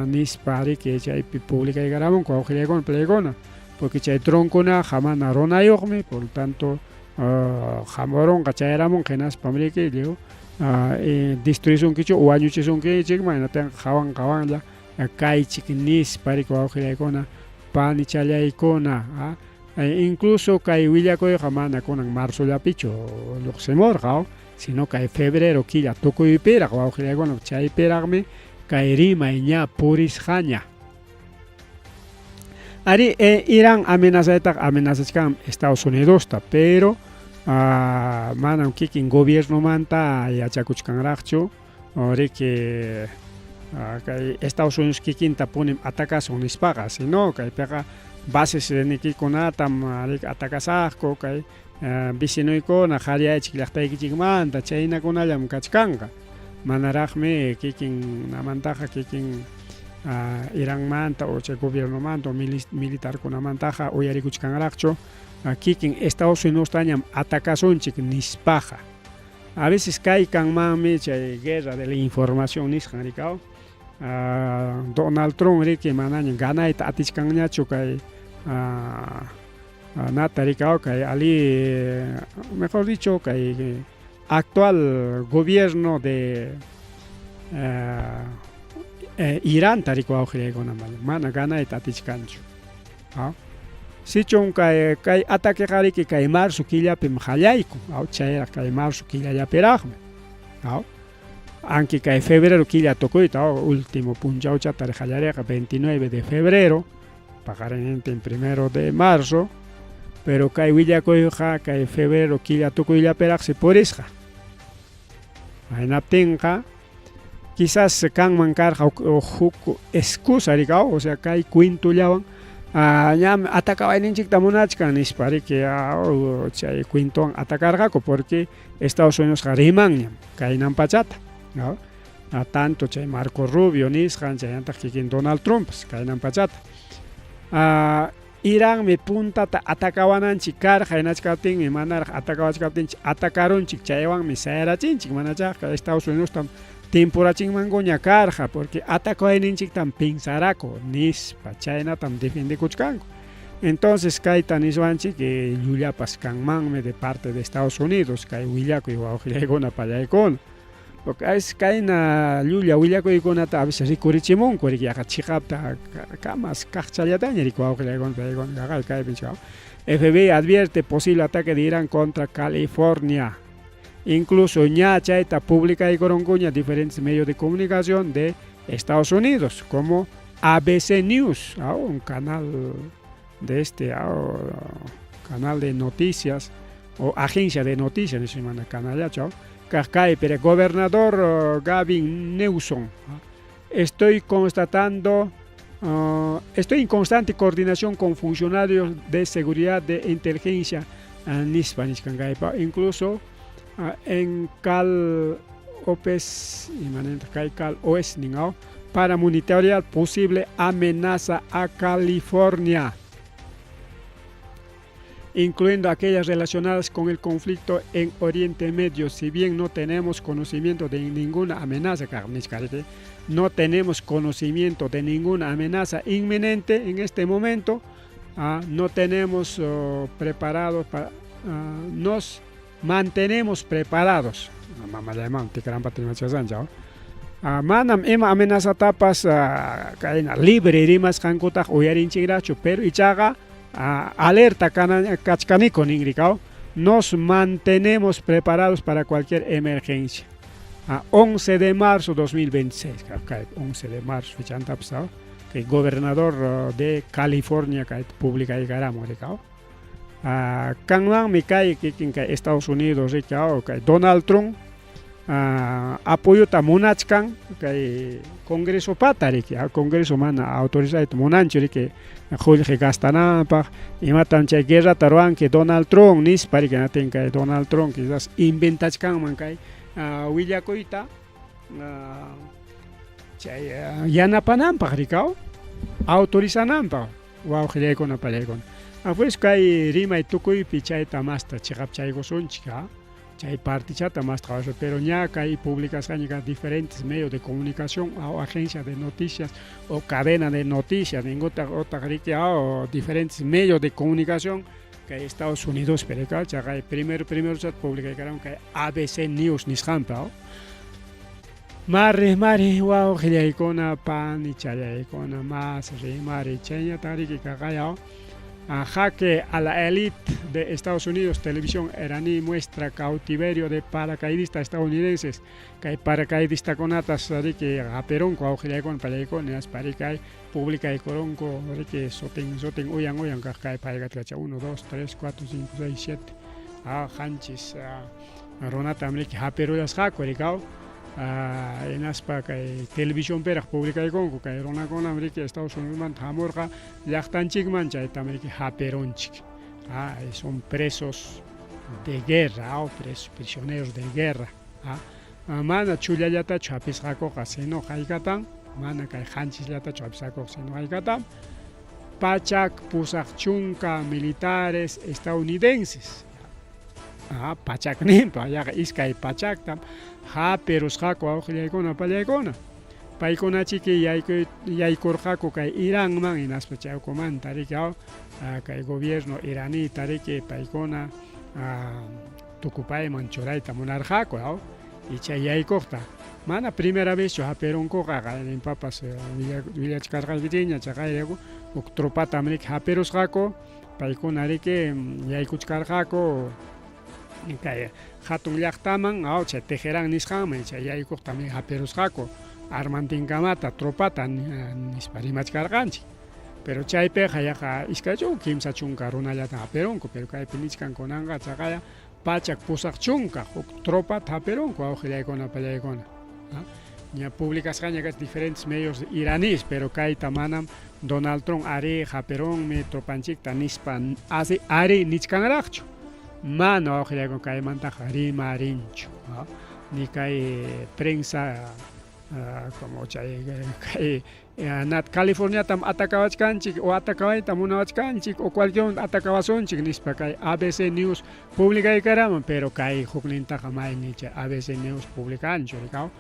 nispa riki chaypi publicaykaramunku wawqillaykuna pallaykuna porque chay dronkunaqa mana runayuqmi por lo tanto hamurunqa chayaramunqa hinaspam riki lliw destruisunkichik wañuchisunkichikman hinaptinqa qawan qawanlla kaychik nispa riki wawqillaykuna panichallaykuna incluso kay willakuyqa mana kunan marzollapichu lluqsimurqa sino kay febrero killa tukuypiraq wawqillaykuna chaypiraqmi kay rimay ña purisqaña. Ari Irán amenazaytaqa amenazachkanmi Estados Unidosta pero manam kikin gobiernomanta yachakuchkanraqchu riki kay Estados Unidos kikinta punim atakasun nispaqa sino kaypiqa bases nikikunatam riki atakasaqku kay vecinoykuna qariyaychik llaqtaykichikmanta chaynakunallam kachkanqa manaraqmi kikin namantaqa kikin Iranmanta o chay gobiernomanta o militarkunamantaqa uyarikuchkanraqchu kikin Estados Unidostañam atakasunchik nispaqa. A veces kay kanmanmi chay guerra de la información nisqan rikaw Donald Trump riki manaña ganayta atichkanñachu kay nata rikaw kay Ali mejor dicho kay actual gobierno de Iranta riki wawqillaykuna mana ganayta atichkanchu. Sichum kay kay ataqueqa riki kay marzo killapim qallaykun chayraq kay marzo killallapiraqmi. Anki kay febrero killa tukuyta último punchawchata qallariqa 29 de febrero, paqarinnintin primero de marzo, pero kay willakuyqa kay febrero killa tukuyllapiraqsi purisqa. Hinaptinqa quizás kanman karqa huk excusa rikaw, o sea kay cuentollawan ñam atacawayninchikta munachkan nispa riki chay cuentowan atacarqaku porque Estados Unidosqa rimanñam kaynan pachata, ¿no? Tanto chay Marco Rubio nisqan chaynataq kikin Donald Trump kaynan pachata. Iranmi puntata atacawananchik karqa hinachkaptinmi manaraq atacawachkaptinchik atacarunchik chaywanmi sayarachinchik manachaqqa Estados Unidostam timpurachinmankuña karqa porque atacawayninchiktam pensaraku nispa chaynatam defendekuchkanku. Entonces kayta niswanchik llullapas kanmanmi de parte de Estados Unidos kay willakuy wawqillaykuna pallaykuna. Porque es kayna llulla willakuykunata a veces rikurichimunku riki yaqa chiqapta kamas kaqchallataña riki wawqillaykuna pallaykuna kaqay kaypi FBI advierte posible ataque de Irán contra California. Incluso ña chayta publicaykurunkuña diferentes medios de comunicación de Estados Unidos, como ABC News, un canal de este canal de noticias o agencia de noticias, no se llama canal ya, kay, pero gobernador Gavin Newsom, estoy constatando, estoy en constante coordinación con funcionarios de seguridad de inteligencia nispa nichkan kaypa, incluso en Cal Opes kay Cal OS ningao para monitorear posible amenaza a California, incluyendo aquellas relacionadas con el conflicto en Oriente Medio. Si bien no tenemos conocimiento de ninguna amenaza, no tenemos conocimiento de ninguna amenaza inminente en este momento, no tenemos preparados para, nos mantenemos preparados. Manam ima amenazatapas kayna libre rimasqankutaq uyarinchikrachu, pero ichaqa alerta kachkaniko ninrikaw, nos mantenemos preparados para cualquier emergencia. 11 de marzo 2026, 11 de marzo fechantapas, que gobernador de California kay publicaykaramo rikaw. Kanmanmi kay kikin kay Estados Unidos rikaw kay Donald Trump apoyota munachkan kay Congreso pata riki, Congreso mana autorizayta munanchu riki qullqi gastananpaq imatam chay guerrata ruwanki Donald Trump nispa riki, natin kay Donald Trump quizás inventachkanman kay willakuyta chay yanapananpaq rikaw autorizananpaq wawqillaykuna pallaykuna. Pues kay rimay tukuypi chayta masta chiqapchaykusunchik, chay partichata masta qhawasun, pero ña kay publicasqaña diferentes medios de comunicación o agencia de noticias o cadena de noticias ninkutaq otaq riki o diferentes medios de comunicación kay Estados Unidos pero chaqay primero chat publicaykaran kay ABC News nisqanpa. Mari mari wawqillaykuna panichallaykuna mas rimari chayñataq riki kaqayaw. Jaque a la élite de Estados Unidos, televisión iraní muestra cautiverio de paracaidistas estadounidenses. Kay paracaidista kunatas riki haperunku wawqillaykuna pallaykuna hinaspa riki publicaykurunku riki sutin sutin uyan uyan kaq kay payqatkacha 1 2 3 4 5 6 7 qanchis runatam riki haperullasqaku rikaw. Hinaspa kay televisionpiraq publicaykunku kay runakunam riki Estados Unidosmanta hamurqa llaqtanchikman chaytam riki haperunchik. Son presos de guerra o presos prisioneros de guerra. Mana chullallatachu hapisqakuqa sino haykatan mana kay qanchisllatachu hapisqakuqa sino haykatan 880 militares estadounidenses. Pachakninpa yaqa 200 tam haperusqaku wawqillaykuna pallaykuna. Paykunachiki yaykurqaku kay Iranman hinaspa chay ukumanta riki kay gobierno iranita riki paykuna tukupayman churayta munarqaku y chay yaykuqta mana primera vez chu haperunkuqa qallariyninpapas willachkarqaykichikña chaqay huk tropatam riki haperusqaku paykuna riki yaykuchkarqaku. Kay hatun llaqtaman, chay Teherán nisqanman chay yaykuqtam hapirusqaku armantinkamata tropata nispa rimachkarqanchik. Pero chaypiqa yaqa 23 runallata hapirunku, pero kaypi nichkan kunanqa chaqaya 180 huk tropata hapirunku wawqillaykuna pallaykuna. Ña publicasqaña kachkan diferentes medios iraníes, pero kayta manam Donald Trump arí hapirunmi tropanchikta nispa asi arí nichkanraqchu. Mana wawqillaykuna kaymantaqa rimarinchu. Ni kay prensa como chay kay nat Californiatam atacawachkanchik o atacawayta munawachkanchik o cualquier atacawasunchik nispa kay ABC News publicaykaraman, pero kay huknintaqa mayni chay ABC News publicanchu rikaw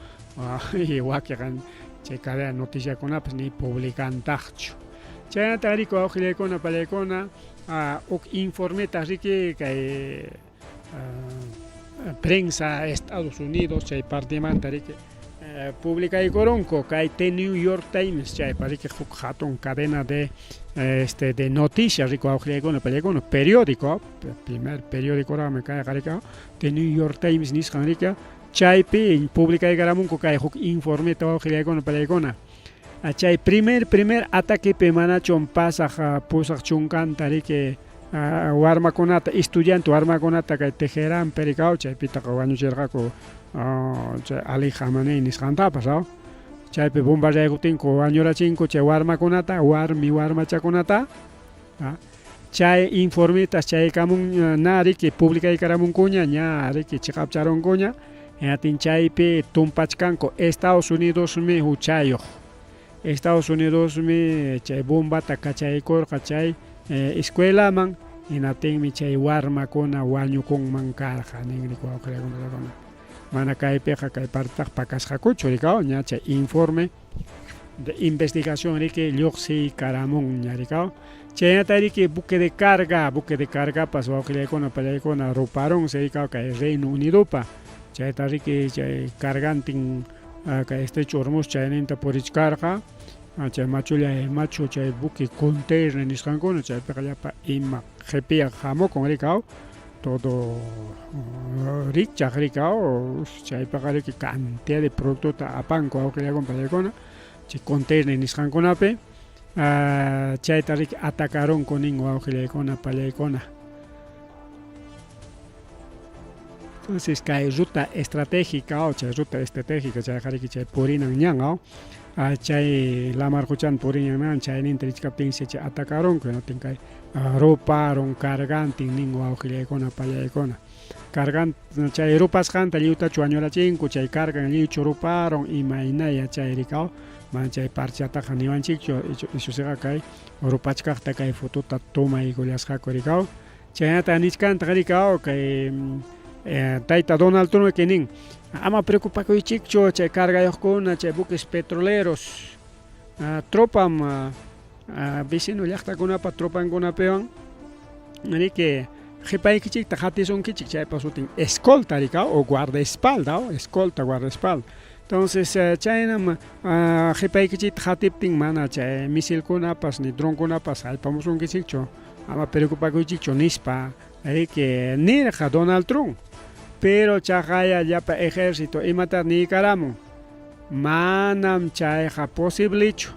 y wakiqan chay cadena noticiakunapas ni publicantaqchu. Chaynata riki wawqillaykuna pallaykuna huk informeta riki kay prensa Estados Unidos chay partimanta riki publicaykurunku kay The New York Times chaypa riki huk hatun cadena de este de noticias riki wawqillaykuna pallaykuna periódico primer periódico raqmi kayqa riki The New York Times nisqan riki chaypi publicaykaramunku kay huk informeta wawqillaykuna pallaykuna. Chay primer primer ataquepi manachum pasaq 80 riki warmakunata estudiante warmakunata kay Teheranpi rikaw chaypitaqa wañuchirqaku chay Ali Khamenei nisqantapas chaypi bombardeaykuptinku wañurachinku chay warmakunata warmi warmachakunata chay informetas chaykamun na riki publicaykaramunkuña ña riki chiqapcharunkuña hinatin chaypi tumpachkanku Estados Unidosmi huchayuq Estados Unidosmi chay bombata kachaykurqa chay escuelaman hinaptinmi chay warmakuna wañukunman karqa ninri wawqillaykuna mana kaypiqa kay partitaqa pakasqakuchu rikaw ña chay informe de investigación riki lluqsiykaramunña rikaw chaynata riki buque de carga buque de cargapas wawqillaykuna pallaykuna ruparunsi rikaw kay Reino Unidopa chayta riki chay cargantin kay Estrecho Hormuz chayninta purichkarqa chay machulla machu chay buque container nisqankuna chaypiqa llapa ima qhipiyaq hamukun rikaw todo rikchaq rikaw chaypiqa riki cantidad de productota apanku wawqillaykuna pallaykuna chay container nisqankunapi chayta riki atacarunku nin wawqillaykuna pallaykuna. Entonces kay ruta estratégica chay ruta estratégica chayqa riki chay purinan ñan chay lamar quchan purinan ñan chayninta richkaptinsi chay atacarunku hinaptin kay ruparun cargantin nin wawqillaykuna pallaykuna cargan chay rupasqanta lliwtachu wañurachinku chay cargan lliwchu ruparun imaynaya chay rikaw mana chay parchataqa niwanchikchu isusiqa kay rupachkaqta kay fotota tomaykullasqaku rikaw chaynata nichkantaq rikaw kay tayta Donald Trump nin ama preocupakuychikchu chay cargayuqkuna chay buques petroleros tropam vecino llaqtakunapa tropankunapiwan riki qhipaykichikta qatisunkichik chaypa sutin escolta rikaw o guardaespalda escolta guardaespalda entonces chaynam qhipaykichikta qatiptin mana chay misilkunapas ni dronkunapas haypamusunkichikchu ama preocupakuychikchu nispa riki nirqa Donald Trump pero chaqaya llapa ejército imata niykaramun manam chayqa posiblechu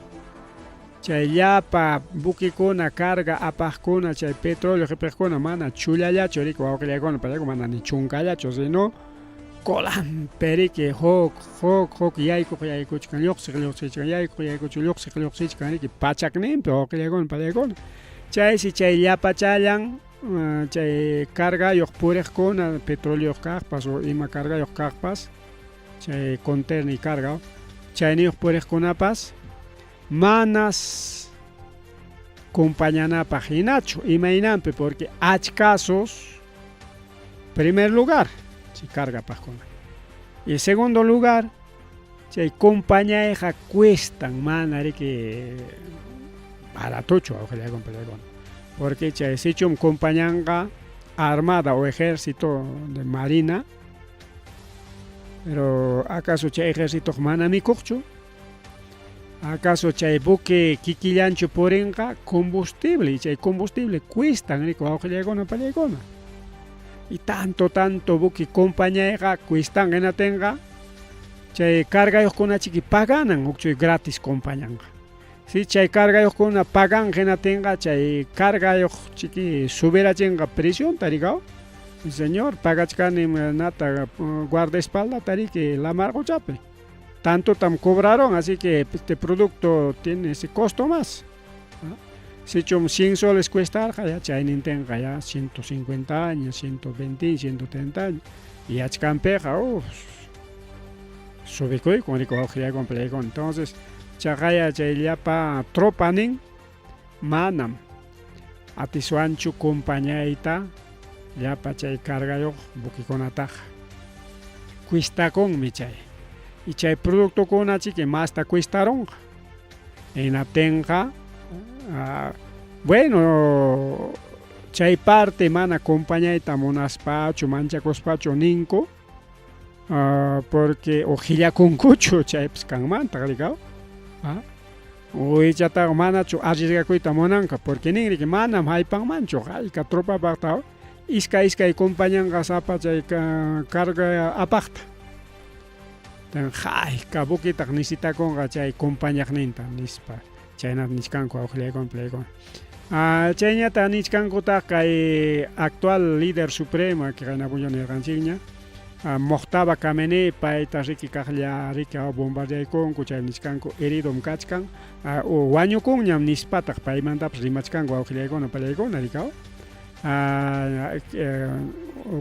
chay llapa buquekuna carga apaqkuna chay petróleo qhipiqkuna mana chullallachu riki wawqillaykuna pallaku mana ni chunkallachu sino colampi riki huk huk huk yaykuq yaykuchkan lluqsiq lluqsichkan yaykuq yaykuchkan lluqsiq lluqsichkan riki pachakninpi wawqillaykuna pallaykuna chaysi chay llapachallan chay cargayuq puriqkuna petróleo kaqpas o ima cargayuq kaqpas chay container carga chayniyuq puriqkunapas manas compañanapaq hinachu imaynanpi porque achkasos primer lugar chay cargapaqkuna y segundo lugar chay compañayqa cuestan mana riki baratochu wawqillaykuna pallaykuna porque chay sichum compañanqa armada o ejército de marina pero acaso chay ejército mana mikuqchu acaso chay buque kikillanchu purinqa combustible y chay combustible cuestan riki wawqillaykuna pallaykuna. Y tanto, tanto buque compañayqa cuestan hinatinqa chay cargayuqkunachiki paganan hukchuy gratis compañanqa. Si chay cargayuqkuna pagan hinatinqa chay cargayuq chiki subirachinqa precionta rikaw. Señor, pagachkanim nata guardaespalda tariki lamar quchapi. Tantotam cobraron, así que este producto tiene ese costo más. Sichum 100 soles cuestarqa ya chaynintinqa ya 150 años, 120, 130 años. Y achkanpiqa, uff, subikuykun riki wawqillaykuna palaykuna. Entonces, chaqaya chay llapa tropa nin, manam atiswanchu compañayta llapa chay cargayuq buquekunataqa. Cuestakunmi chay. Y chay productokuna chiki masta cuestarunqa. Hinaptinqa, bueno, chay parte mana compañayta munaspachu, manchakuspachu ninku, porque o qillakunkuchu chaypas kanmantaq rikaw. O ichataqa manachu arriesgakuyta munanqa, porque nin riki manam haypanmanchu hayka tropapaqta iskay iskay compañanqa sapa chay carga apaqta. Hayka buquetaq necesitakunqa chay compañaqninta nispa chaynata nichkanku wawqillaykuna palaykuna. Chayñataq nichkankutaq kay actual líder supremo kaynapuña nirqanchikña Mojtaba Khamenei payta riki kaqlla riki bombardeaykunku chay nichkanku heridom kachkan o wañukunñam nispataq paymantapas rimachkanku wawqillaykuna palaykuna rikaw.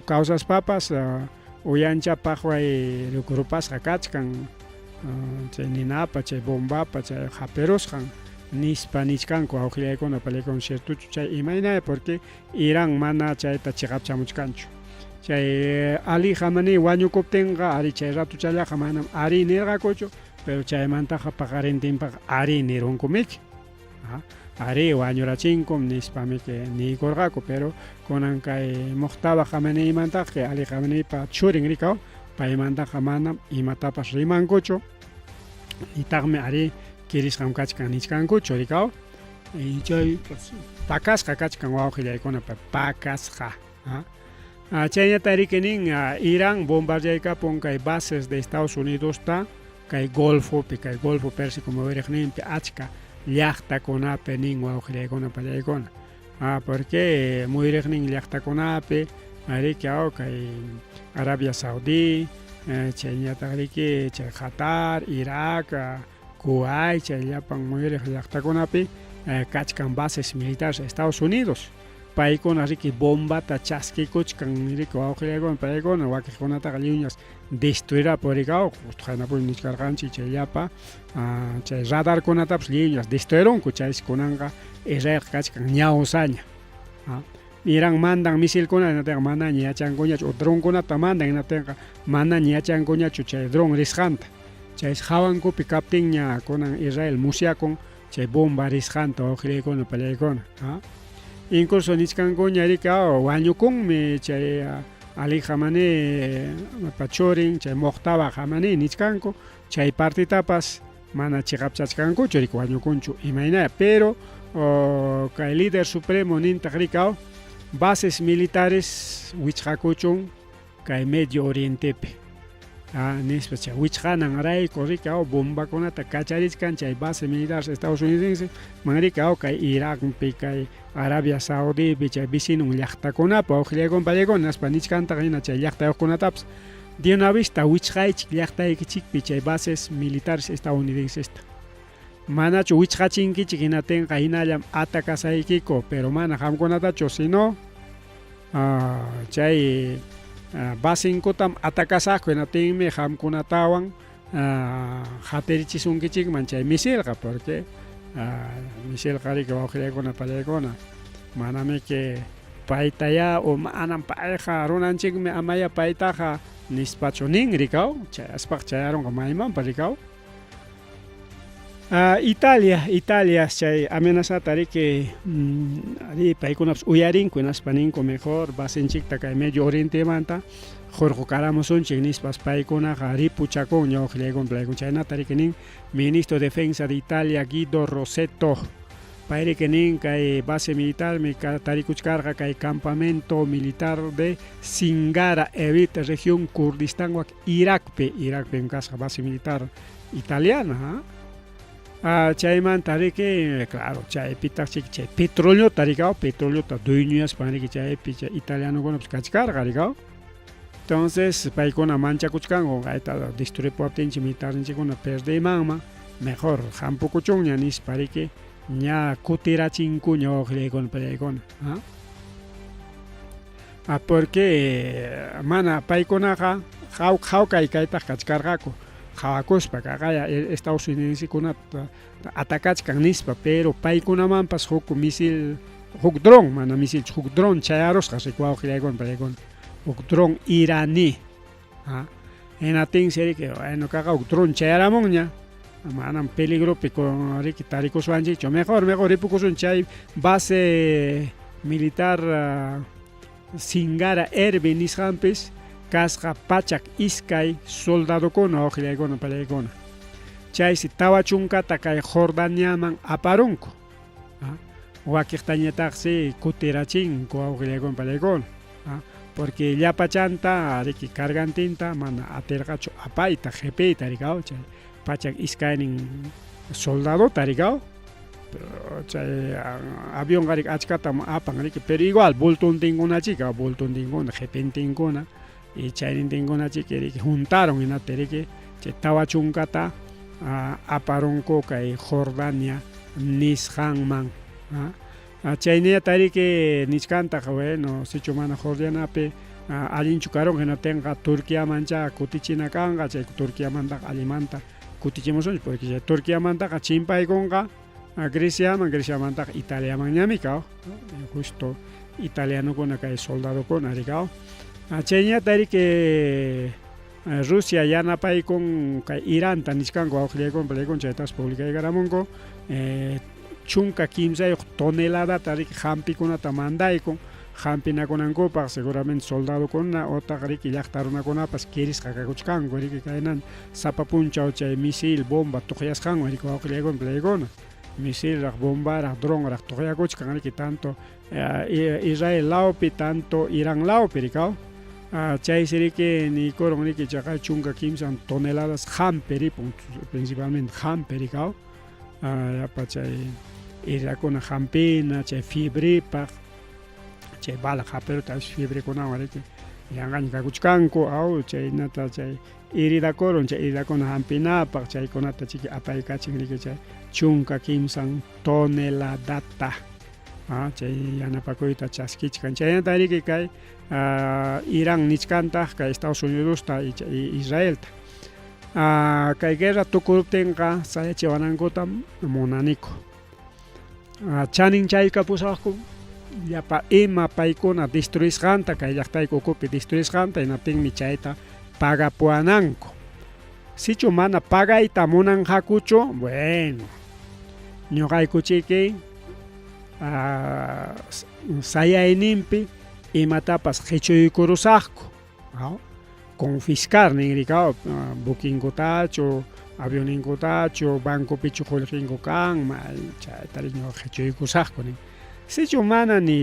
Kawsaspapas uyancha paqway rupasqa kachkan chay ninapa chay bombapa chay hapirusqan nispa nichkanku wawqillaykuna palaykuna ciertochu chay imayna porque Irán mana chayta chiqapchamuchkanchu. Chay Ali Khamenei wañukuptinqa ari chay ratuchallaqa manam ari nirqakuchu, pero chaymantaqa paqarintinpaqa ari nirunkumiki. Ari wañurachinkum nispamiki niykurqaku, pero kunan kay Mojtaba Khameneimantaqa kay Ali Khameneipa churin rikaw, paymantaqa manam imatapas rimankuchu, nitaqmi ari kirisqam kachkan nichkankuchu rikaw. Chay pakasqa kachkan wawqillaykunapa pakasqa. Chayñata riki nin Irán bombardeaykapun kay bases de Estados Unidosta kay Golfopi, kay Golfo Pérsico muyuriqninpi achka llaqtakunapi nin wawqillaykuna pallaykuna. Porque muyuriqnin llaqtakunapi riki kay Arabia Saudí, chayñataq riki chay Qatar, Irak, Kuwait, chay llapan muyuriq llaqtakunapi kachkan bases militares Estados Unidos. Paykuna riki bombata chaskikuchkan riki wawqillaykuna paykuna wakiqkunataqa lliwñas destruirapu rikaw, justo haynapuni nichkarqanchik chay llapa chay radarkunatapas lliwñas destruirunku, chaysi kunanqa Israelqa kachkan ñawsaña. Irán mandan misilkuna hinatinqa manaña yachankuñachu, o dronkunata mandan hinatinqa manaña yachankuñachu chay dron risqanta. Chaysi hawankupi kaptinña kunan Israel musyakun chay bomba risqanta wawqillaykuna pallaykuna. Incluso nichkankuña riki wañukunmi chay Ali Khamenei pa churin chay Mojtaba Khamenei nichkanku, chay partitapas mana chiqapchachkankuchu riki wañukunchu imayna, pero kay líder supremo nintaq rikaw bases militares wichqakuchun kay Medio Orientepi. Nispa chay wichqanan rayku rikaw bombakunata kacharichkan chay base militares Estados Unidos man rikaw kay Irakpi kay Arabia Saudipi chay vecinon llaqtakunapi wawqillaykuna pallaykuna nispa nichkantaq hina chay llaqtayuqkunatapas de una vista wichqaychik llaqtaykichikpi chay bases militares estadounidenses. Manachu wichqachinkichik hinatinqa hinallam atacasaykiku, pero mana qamkunatachu sino chay basinkutam atacasaqku hinatinmi qamkunatawan hatirichisunkichikman chay misilqa, porque misilqa riki wawqillaykuna pallaykuna manamiki paytaya o manam payqa runanchikmi amaya paytaqa nispachu nin rikaw, chayaspaq chayarunqa maymanpa rikaw. Italia, Italia chay amenazata riki ari paykunapas uyarinku hinaspa ninku mejor basenchikta kay Medio Orientemanta hurqukaramusunchik nispas paykunaqa ripuchakun ñawqillaykuna palaykuna chaynata riki nin ministro de Defensa de Italia Guido Rosetto. Payriki nin kay base militarmi tarikuchkarqa kay campamento militar de Singara Evit región Kurdistán wak Iraqpi, Iraqpim kasqa base militar italiana. Chaymanta riki, claro, chaypitaq chiki chay petroleota rikaw, petroleota dueñoyaspan riki chaypi chay italianokunapas kachkarqa rikaw. Entonces paykuna manchakuchkanku kayta destruipuwaptinchik militarninchikkuna perdeymanman, mejor hampukuchunña nispa riki ña kutirachinkuña wawqillaykuna pallaykuna. Porque mana paykunaqa hawkay kaytaq kachkarqaku qhawakuspa kaqaya Estados Unidoskunata atacachkan nispa, pero paykunamanpas huk misil, huk dron, mana misilchu, huk dron chayarusqa riki wawqillaykuna pallaykuna, huk dron iraní. Hinaptinsi riki, bueno, kaqa huk dron chayaramunña, manam peligropi riki tarikuswanchikchu, mejor, mejor ripukusun chay base militar Singara Erbi nisqanpis kasqa 102 soldadokuna wawqillaykuna pallaykuna. Chaysi 40ta kay Jordaniaman aparunku. Wakiqtañataqsi kutirachinku wawqillaykuna pallaykuna. Porque llapachanta riki cargantinta mana atirqachu apayta qhipiyta rikaw chay 102 soldadota rikaw. Chay avionqa riki achkatam apan riki, pero igual bultuntinkunachika, bultuntinkuna, qhipintinkuna y chaynintinkunachiki riki juntaron hinaptin riki chay 40ta aparunku kay Jordania nisqanman. Chaynillata riki nichkantaq, bueno, sichu mana Jordaniapi allinchu karunqa hinaptinqa Turquiamancha kutichina kanqa, chay Turquiamantaqa allimanta kutichimusunchik, porque chay Turquiamantaqa chimpaykunqa Greciaman, Greciamantaqa Italiamanñami kaw, justo italianokuna kay soldadokuna rikaw. Chayñata riki Rusia yanapaykun kay Iranta nichkanku wawqillaykuna pallaykuna, chaytapas publicaykaramunku, 13 toneladata riki hampikunata mandaykun hampinakunankupaq, seguramente soldadokuna otaq riki llaqta runakunapas kirisqa kakuchkanku riki kaynan sapa punchaw chay misil bomba tuqyasqanwan riki wawqillaykuna pallaykuna, misilraq bombaraq dronraq tuqyakuchkan riki tanto Israel lawpi tanto Irán lawpi rikaw. Chaysi riki niykurun riki chaqa 13 toneladas hampi ripun, principalmente hampi rikaw. Yapa chay irakuna hampina, chay fiebrepaq, chay bala hapiruta fiebrekunawan riki yanqaña kakuchkanku, aw chaynata chay heridakurun, chay heridakuna hampinapaq chaykunata chiki apaykachin riki chay 13 toneladata. Chay yanapakuyta chaskichkan. Chaynata riki kay Irán nichkantaq kay Estados Unidosta Israelta. Kay guerra tukuruptinqa sayachiwanankutam munaniku. Chaninchaykapusaqku llapa ima paykuna destruisqanta kay llaqtayku ukupi destruisqanta, hinaptinmi chayta pagapuwananku. Sichu mana pagayta munanqakuchu, bueno, ñuqaykuchiki sayayninpi imatapas qichuykurusaqku, confiscar nin rikaw, buquinkutachu, avionninkutachu, bancopichu qullqinku kanman, chayta ñuqa qichuykusaqku nin. Sichu mana ni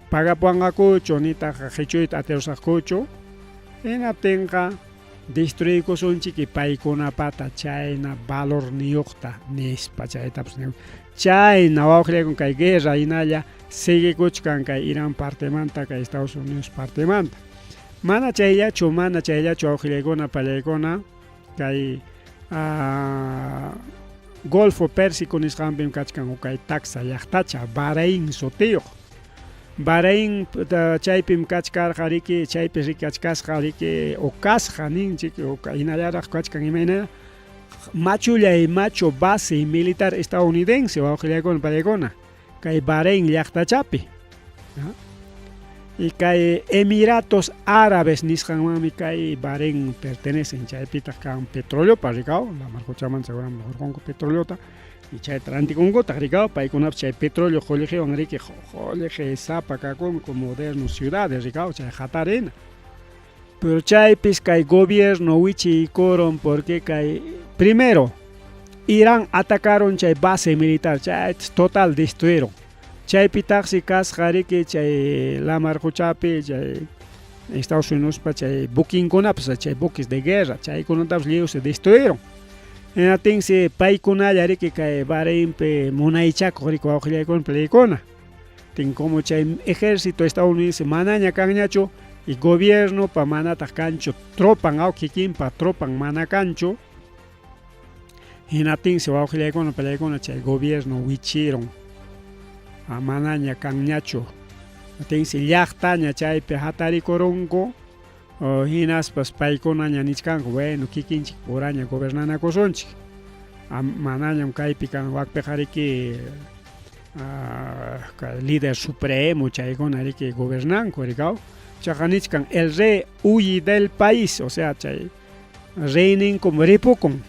pagapuwanqakuchu nitaq qichuyta atirusaqkuchu, hinaptinqa destruykusunchik paykunapata chayna valorniyuqta nispa chaytapas nin. Chayna wawqillaykuna kay guerra hinalla siguikuchkan kay Irán partemanta kay Estados Unidos partemanta. Mana chayllachu, mana chayllachu wawqillaykuna pallaykuna kay Golfo Pérsico nisqanpim kachkan kay taksa llaqtacha Bahrein sutiyuq. Bahrein chaypim kachkarqa riki, chaypi rikachkasqa riki o kasqa ninchik o hinallaraq kachkan imayna machullay machu base militar estadounidense wawqillaykuna pallaykuna kay Bahrein llaqtachapi. Y kay Emiratos Árabes nisqanmanmi kay Bahrein pertenecen, chaypitaq kan petroleopa rikaw, lamar quchamanta seguramente hurqunku petroleota y chayta rantikunkutaq rikaw, paykunapas chay petróleo qullqiwan riki qullqi sapa kakunku moderno ciudades rikaw, chay hatarina. Pero chaypis kay gobierno wichiykurun porque kay primero Irán atacaron chay base militar, chay total destruyeron. Chaypitaqsi kasqa riki chay lamar quchapi chay Estados Unidospa chay buquinkunapas, chay buques de guerra, chaykunatapas lliw se destruyeron. Hinatinsi paykunalla riki kay Bahreinpi munaychakuq riki wawqillaykuna palaykuna. Tin como chay ejército estadounidense manaña kanñachu y gobiernopa manataq kanchu tropan aw kikinpa tropan mana kanchu. Hinaptinsi wawqillaykuna palaykuna chay gobierno wichirun. Manaña kanñachu. Tinsi llaqtaña chaypi hatarikurunku hinaspas paykunaña nichkanku bueno kikinchik puraña gobernanakusunchik. Manañam kaypi kan wakpiqa riki líder supremo chaykuna riki gobernanku rikaw. Chaqa nichkan el rey huye del país, o sea chay reyninkum ripukun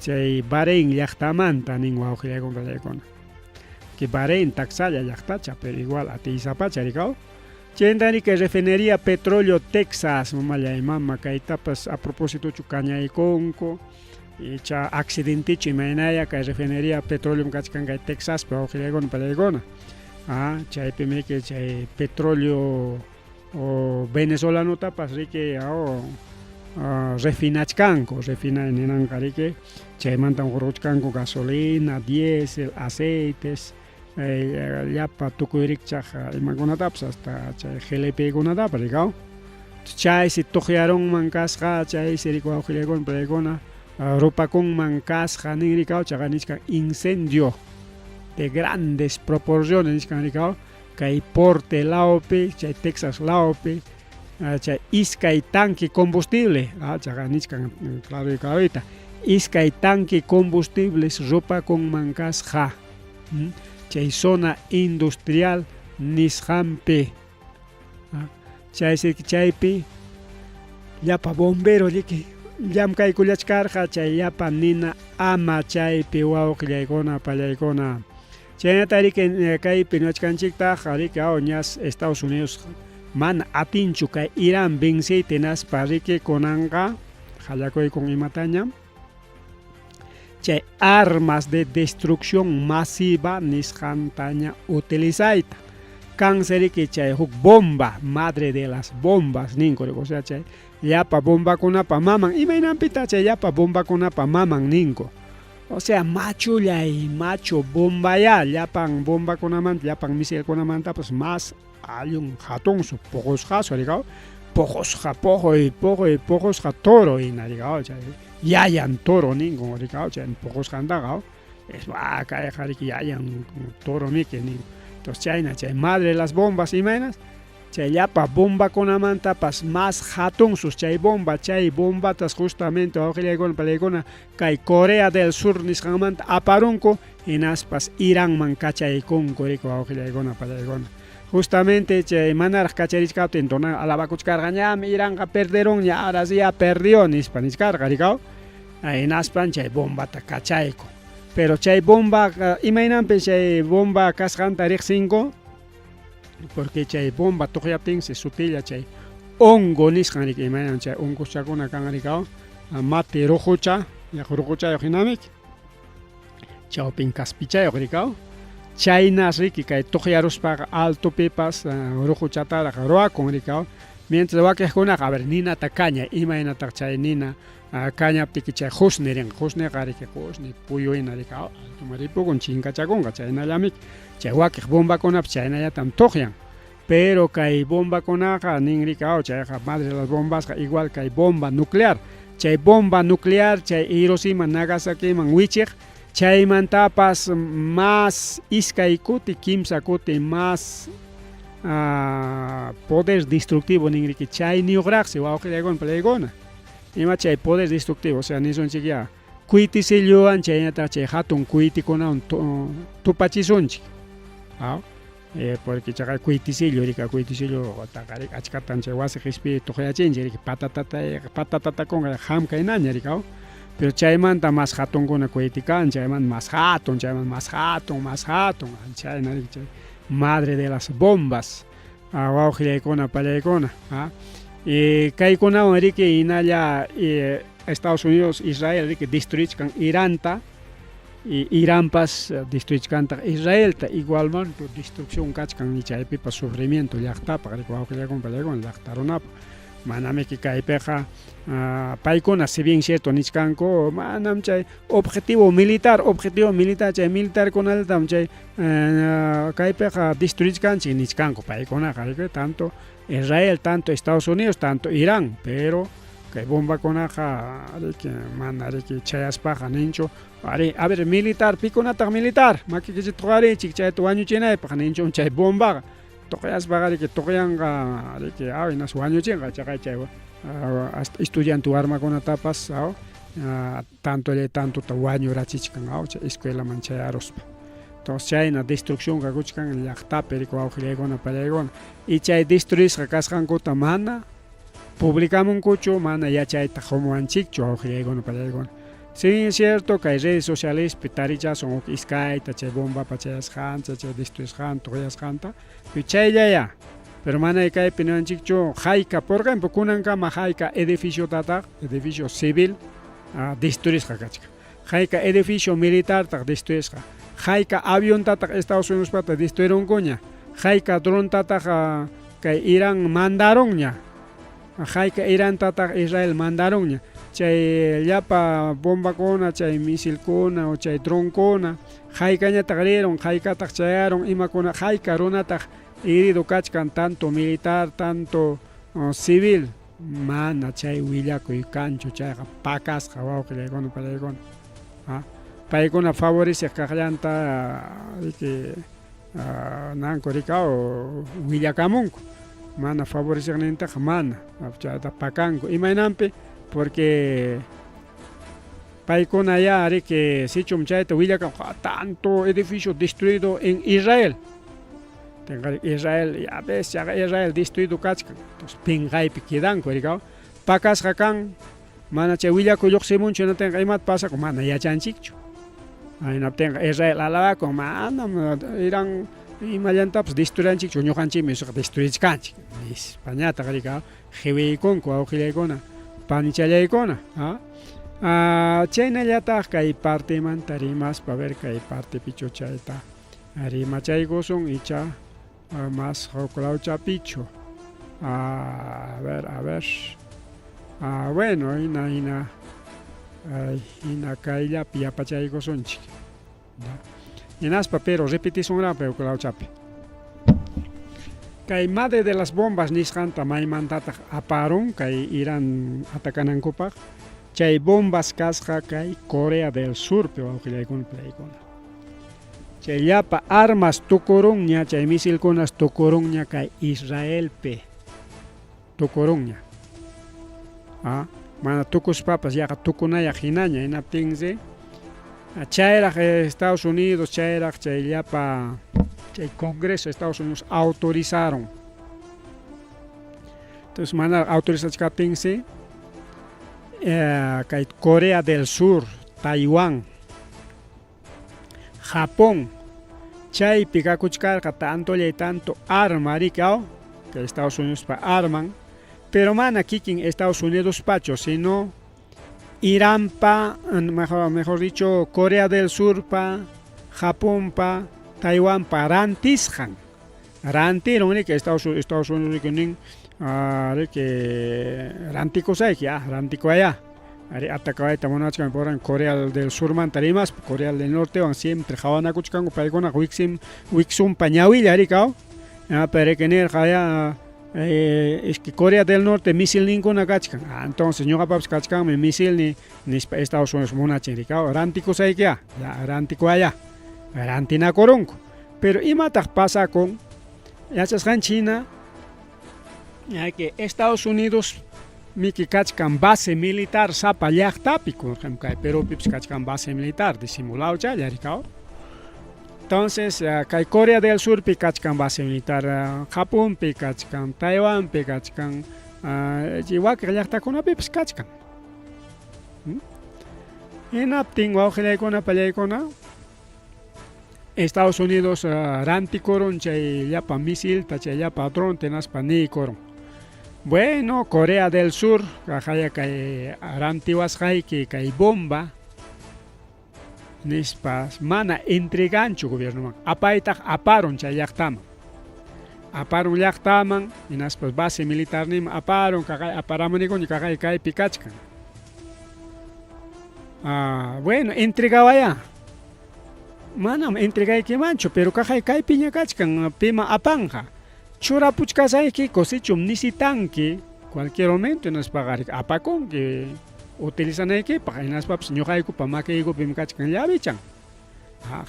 chay Bahrein llaqtamanta nin wawqillaykuna pallaykuna. Que Bahrein taksalla llaqtacha, pero igual atiysapacha rikaw. Chayta riki refinería petróleo Texas, mamallay mama kaytapas a propósitochu kañaykunku icha accidentechu imaynaya kay refinería petróleo kachkan kay Texaspi wawqillaykuna pallaykuna. Chaypim riki chay petróleo venezolanotapas riki refinachkanku, refinay ninanqa riki chaymantam hurquchkanku gasolina, diésel, aceites, llapa tukuy rikchaq imakunatapas hasta chay GLPkunatapas rikaw. Chaysi tuqyarunman kasqa, chaysi riki wawqillaykuna pallaykuna rupakunman kasqa nin rikaw, chaqa nichkan incendio de grandes proporciones nichkan rikaw, kay Porte lawpi, chay Texas lawpi, chay iskay tanque combustible, chaqa nichkan claro claroyta, iskay tanque combustibles rupakunman kasqa, chay zona industrial nisqanpi. Chaysi chaypi llapa bombero riki llamkaykullachkarqa chay llapa nina ama chaypi wawqillaykuna pallaykuna. Chaynata riki kaypi niwachkanchiktaq riki ñas Estados Unidos mana atinchu kay Irán venceyta hinaspa riki kunanqa qallakuykun imataña chay armas de destrucción masiva nisqantaña utilizayta. Kansi riki chay huk bomba, madre de las bombas ninku, o sea chay llapa bombakunapa maman, imaynanpitaq chay llapa bombakunapa maman ninku. O sea machullay macho bombayá llapan bombakunamanta, llapan misilkunamantapas mas allin hatunsu puqusqasu rikaw, puqusqa puquy puquy puqusqa toro hina rikaw, chay yayan toro ninku rikaw, chay puqusqantaqa es kayqa riki yayan toro miki ninku. Entonces chayna chay madre de las bombas imaynas, chay llapa bombakunamantapas mas hatunsus chay bomba, chay bombatas justamente wawqillaykuna palaykuna kay Corea del Sur nisqanmanta aparunku hinaspas Iranman kachaykunku riki wawqillaykuna palaykuna. Justamente chay manaraq kacharichkaptin alabakuchkarqa ñami Iranqa perderunña, ahora sí ya perdió nispa nichkarqa rikaw. Hinaspan chay bombata kachayku. Pero chay bomba imaynanpi chay bomba kasqanta riqsinku, porque chay bomba tuqyaptinsi sutilla chay hongo nisqan riki imaynan chay hongoschakuna kan rikaw, mati ruqucha, yaku ruquchayuq hinamiki, chawpin kaspichayuq rikaw. Chaynas riki kay tuqyaruspaqa altopipas ruquchataraq ruwakun rikaw. Mientras wakiqkunaqa a ver ninata kaña, imaynataq chay nina kañaptiki chay qusni rinqa, qusniqa riki qusni puyu hina rikaw, altoman ripukun chinkachakunqa chaynallamiki. Chay wakiq bombakunapas chaynallatam tuqyan. Pero kay bombakunaqa nin rikaw chayqa madre de las bombasqa igual kay bomba nuclear. Chay bomba nuclear chay Hiroshima Nagasakiman wichiq chaymantapas mas iskay kuti kimsa kuti mas poder destructivo nin riki chayniyuqraqsi wawqillaykuna palaykuna. Ima chay poder destructivo, o sea nisunchik ya kuytisilluwan chaynataq chay hatun kuytikunawan tupachisunchik. Porque chaqa kuytisillu rika kuytisillu taqa achkatan chay wasi qhispi tuqyachinchik riki patatata patatatakunqa hamkaynaña rikaw. Pero chaymanta mas hatunkuna kuyti kan, chaymanta mas hatun, chaymanta mas hatun, mas hatun, chayna riki chay madre de las bombas. Wawqillaykuna pallaykuna. Y kaykunawan riki hinalla Estados Unidos, Israel riki destruichkan Iranta y Iranpas destruichkantaq Israelta igualmente destrucción kachkan y chaypipas sufrimiento llaqtapaq riki wawqillaykuna pallaykuna llaqta runapaq manamiki kaypiqa paykuna si bien cierto nichkanku manam chay objetivo militar objetivo militar chay militarkunallatam chay kaypiqa destruichkanchik nichkanku paykunaqa riki tanto Israel tanto Estados Unidos tanto Irán pero kay bombakunaqa riki mana riki chayaspaqa ninchu ari a ver militar pikunataq militar makikichik tuqarichik chayta wañuchinaypaq ninchu chay bombaqa tuqyaspaqa riki tuqyanqa riki aw hinas wañuchinqa chaqay chay hasta estudiante warmakunatapas aw tantollay tantota wañurachichkan aw chay escuelaman chayaruspa entonces chayna destrucción kakuchkan llaqtapi riki wawqillaykuna pallaykuna y chay destruisqa kasqankuta mana publicamunkuchu mana yachayta qumuwanchikchu wawqillaykuna pallaykuna si es cierto kay redes socialespi tarichasun huk iskayta chay bombapa chayasqanta chay destruisqanta tuqyasqanta pero chayllaya pero mana kaypi niwanchikchu hayka por ejemplo kunankama hayka edificiotataq edificio civil destruisqa kachkan hayka edificio militartaq destruisqa hayka aviontataq Estados Uniospata destruirunkuña hayka drontataq kay Irán mandarunña hayka Irantataq Israel mandarunña chay llapa bombakuna chay misilkuna o chay dronkuna haykañataq rirun haykataq chayarun imakuna hayka runataq herido kachkan tanto militar tanto civil mana chay willakuy kanchu chayqa pakasqa wawqillaykuna pallaykuna paykuna favoreceq kaqllanta riki nanku rikaw willakamunku mana favoreceqnintaqa mana chayta pakanku imaynanpi porque paykuna ya riki sichum chayta willakanku tanto edificio destruido en Israel tenqa Israel ya ves chaqa Israel destruido kachkan entonces pinqaypi quedanku rikaw pakasqa kan mana chay willakuy lluqsimunchu hinaptinqa imata pasakun mana yachanchikchu hinaptinqa Israel alabakun manam Irán imallantapas destruyanchikchu ñuqanchikmi usaqa destruichkanchik nispañataq rikaw qiwiykunku wawqillaykuna panichallaykuna chaynallataq kay partemanta rimaspa a ver kay partepichu chayta rimachaykusun icha mas huk lawchapichu a ver a ver bueno hina hina hina kayllapi yapachaykusunchik hinaspa pero repetisunraqmi huk lawchapi kay madre de las bombas nisqanta maymantataq aparun kay Irán atakanankupaq chay bombas kasqa kay Corea del Surpi wawqillaykuna pallaykuna chay llapa armas tukurunña chay misilkunas tukurunña kay Israelpi tukurunña mana tukuspapas yaqa tukunayaq hinaña hinaptinsi chayraq Estados Unidos chayraq chay llapa chay Congreso de Estados Unidos autorizaron entonces mana autorizachkaptinsi kay Corea del Sur, Taiwán, Japón chaypi kakuchkarqa tantollay tanto arma riki aw kay Estados Unidospa arman pero mana kikin Estados Unidospachu sino Iranpa mejor, mejor dicho Corea del Surpa Japonpa Taiwanpa rantisqan rantirun riki Estados, Estados Unidos riki nin riki rantikusayki rantikuwayá ari atakawayta munachkan por Corea del Surmanta rimaspa Corea del Nortewan siempre qhawanakuchkanku paykunaqa wiksim wiksumpa ñawilla rikaw pero que nirqa ya es que Corea del Norte misilninkuna kachkan entonces ñuqapapas kachkanmi misilni nispa Estados Unidos munachin rikaw rantikusaykiya ya rantikuwayá rantinakurunku pero imataq pasakun yachasqanchik hina que Estados Unidos miki kachkan base militar sapa llaqtapi por ejemplo kay Perupipas kachkan base militar disimulado chaylla rikaw entonces kay Corea del Surpi kachkan base militar Japonpi kachkan Taiwanpi kachkan wakin llaqtakunapipas kachkan hinaptin wawqillaykuna pallaykuna Estados Unidos rantikurun chay llapa misilta chay llapa dronta hinaspa niykurun. Bueno, Corea del Sur, kaqaya kay rantiwasqayki kay bomba nispas mana entreganchu gobiernoman. Apaytaq aparun chay llaqtaman. Aparun llaqtaman, hinaspas base militarninman aparun, kaqay aparamunikuña kaqay kaypi kachkan. Ah, bueno, entregawayá. Manam entregaykimanchu, pero kaqay kaypiña kachkan, pima apanqa. Churapuchkasaykiku, sichum nisitanki cualquier momento hinaspaqa apakunki utilizanaykipaq, hinaspapas ñuqaykupa makiykupim kachkan llavichan.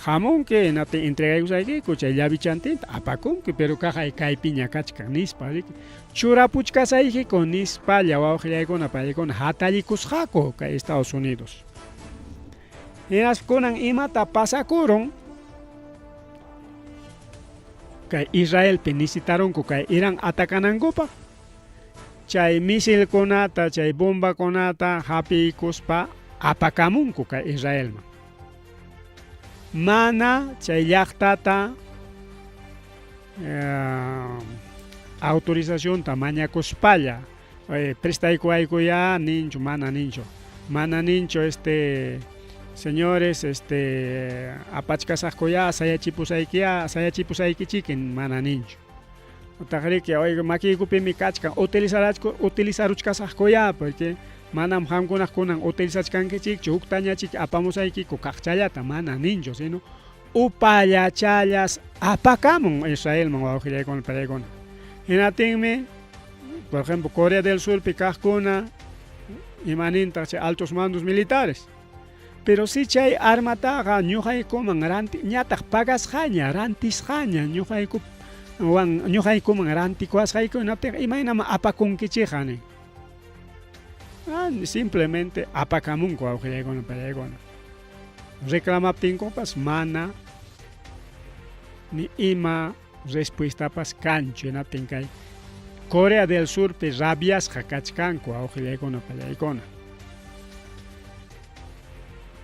Hamunki, hinaptin entregaykusaykiku chay llavichantinta apakunki, pero kaqay kaypiña kachkan nispa, riki. Churapuchkasaykiku nispalla wawqillaykuna paykuna hatallikusqaku kay Estados Unidos. Hinaspa kunan imata pasakurun kay Israelpi nisitarunku kay Irán atacanankupaq, chay misilkunata, chay bombakunata hapiykuspa apakamunku kay Israelman. Mana chay llaqtata autorizacionta mañakuspalla prestaykuwaykuyá ninchu, mana ninchu. Mana ninchu este señores este apachkasaqkuyá sayachipusaykiyá sayachipusaykichiki mana ninchu. Utaqriki oiga makiykupimi kachkan utilizarachku utilizaruchkasaqkuyá porque manam qamkunaq kunan utilizachkankichikchu huktañachik apamusaykiku kaqchallata mana ninchu sino upallachallas apakamun Israelman wawqillaykuna pallaykuna. Hinaptinmi por ejemplo Corea del Surpi kaqkuna imanintaq chay altos mandos militares. Pero si chay armataqa ñuqaykuman ranti ñataq pagasqaña rantisqaña ñuqayku wan ñuqaykuman rantikuwasqayku hinaptinqa imaynam apakunkichikqa nin. Ah, simplemente apakamunku wawqillaykuna pallaykuna. Reclamaptinkupas mana ni ima respuestapas kanchu hinaptin kay Corea del Surpi rabiasqa kachkanku wawqillaykuna pallaykuna.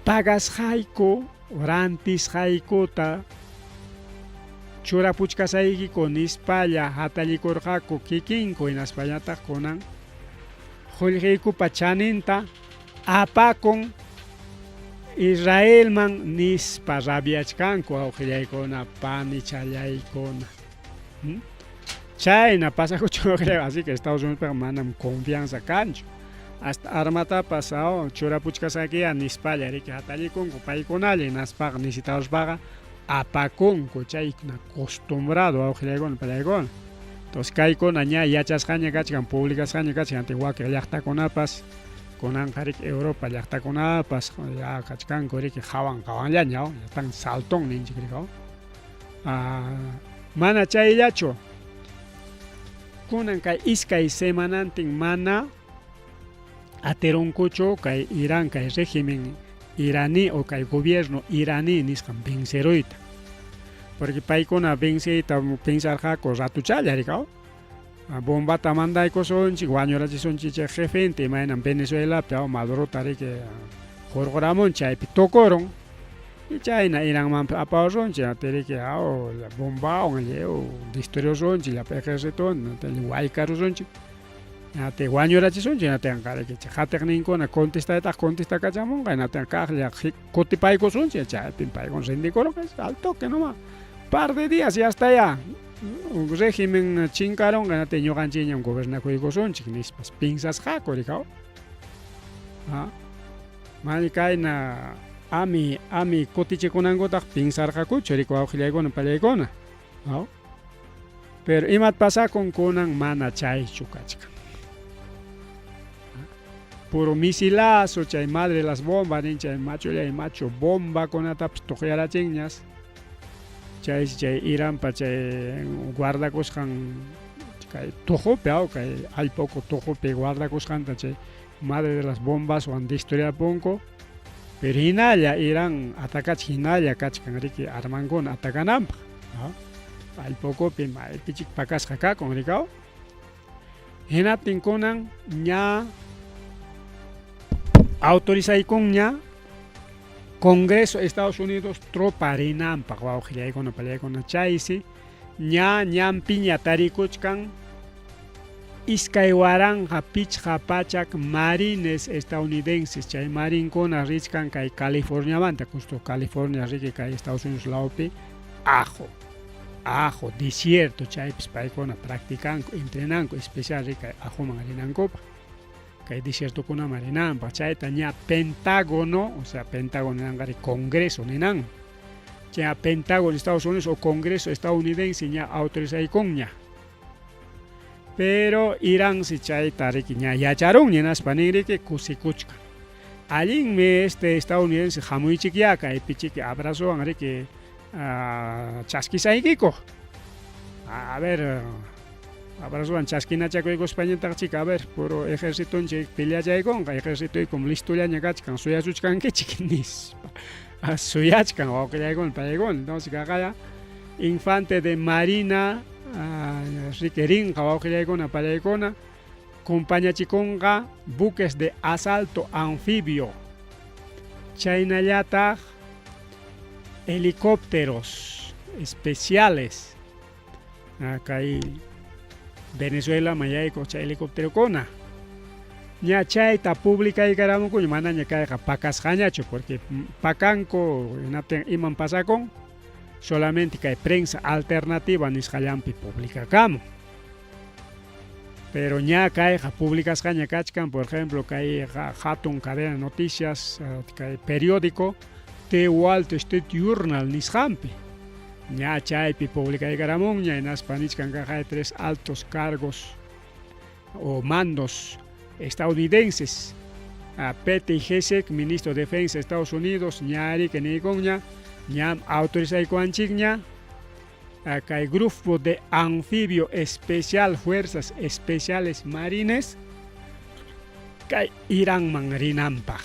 Pagasqayku rantisqaykuta churapuchkasaykiku nispalla hatallikurqaku kikinku hinaspallataq kunan qullqiykupa chaninta apakun Israelman nispa rabiachkanku wawqillaykuna panichallaykuna. Chayna pasakuchun wawqillayku, así que Estados Unidospiqa manam confianza kanchu. Hasta armatapas churapuchkasqaykiyá nispalla riki hatallikunku paykunalla hinaspaqa necesitaruspaqa apakunku chaykuna costumbrado wawqillaykuna pallaykuna. Entonces kaykuna ña yachasqaña kachkan publicasqaña kachkan ante wakin llaqtakunapas kunanqa riki Europa llaqtakunapas ya kachkanku riki qawan qawanllaña ya están saltón ninchik riki mana chayllachu kunan kay iskay semanantin mana atirunkuchu kay Irán kay régimen iraní o kay gobierno iraní nisqan venceruyta. Porque paykuna venceyta pensarqaku ratuchalla rikaw. Bombata mandaykusunchik wañurachisunchik chay jefente imaynam Venezuelapi Madurota riki hurquramun chaypi tukurun. Y chayna Iranmanpas apawasunchik riki bombawan lliw destruirunchik llapa ejércitonta waykarusunchik. Hinaptin wañurachisunchik hinaptinqa riki chay qatiqninkuna contestaytaqa contestakachamunqa hinaptinqa kaqlla kutipaykusunchik chaypim paykuna rendikurunqa al toque nomás. Par de días ya está ya. Régimen chinkarunqa hinaptin ñuqanchikñam gobernakuykusunchik nispas piensasqaku rikaw. Mana kayna ami ami kutichikunankutaq piensarqakuchu riki wawqillaykuna pallaykuna. Pero imat pasakun kunan mana chaychu kachkan. Puro misilazo chay madre de las bombas nin chay machullay machu bombakunatapas tuqyarachinñas. Chaysi chay Iranpa chay guardakusqan kay tuqupi kay allpa uku tuqupi guardakusqanta chay madre de las bombaswan destruirapunku. Pero hinalla Irán atacachik hinalla kachkan riki armankuna atacananpaq. Allpa ukupi maypichik pakasqa kakun rikaw. Hinaptin kunan ña autorizaykunña Congreso Estados Unidos tropa rinanpaq wawqillaykuna pallaykuna chaysi ña ñanpiña tarikuchkan 2500 marines estadounidenses chay marinkuna richkan kay Californiamanta, justo California riki kay Estados Unidos lawpi ajo, ajo, desierto chaypis paykuna practicanku, entrenanku, especial riki kay ajoman rinankupaq, kay desiertokunaman rinanpaq, chayta ña Pentágono, o sea Pentágono ninanqa ri Congreso ninan, chay Pentágono Estados Unidos o Congreso estadounidense ña autorizaykunña. Pero Iransi chayta riki ña yacharunña hinaspa nin riki kusikuchkan. Allinmi este estadounidense hamuychikyá kaypichiki abrazowan riki chaskisaykiku. A ver, abrazowan chaskinachakuykuspañataq chika, a ver, puro ejercitonchik peleachaykunqa, ejercitoykum listollaña kachkan, suyasuchkankichik nispa. Suyachkan wawqillaykuna paykuna. Entonces kaqaya infante de marina riki rinqa wawqillaykuna pallaykuna compañachikunqa buques de asalto anfibio chaynallataq helicópteros especiales kay Venezuelaman yaykuq chay helicópterokuna ña chayta publicaykaramunkuña manaña kayqa pakasqañachu porque pakanku hinaptin imam pasakun solamente kay prensa alternativa nisqallanpi publicakamun. Pero ña kayqa publicasqaña kachkan, por ejemplo, kay hatun cadena de noticias, kay periódico The Wall Street Journal nisqanpi. Ña chaypi publicaykaramunña hinaspa nichkan kaqay tres altos cargos o mandos estadounidenses. Pete Hegseth, ministro de Defensa de Estados Unidos, ña riki niykunña, ñam autorizaykuwanchikña kay grupo de anfibio especial fuerzas especiales marines kay Iranman rinanpaq.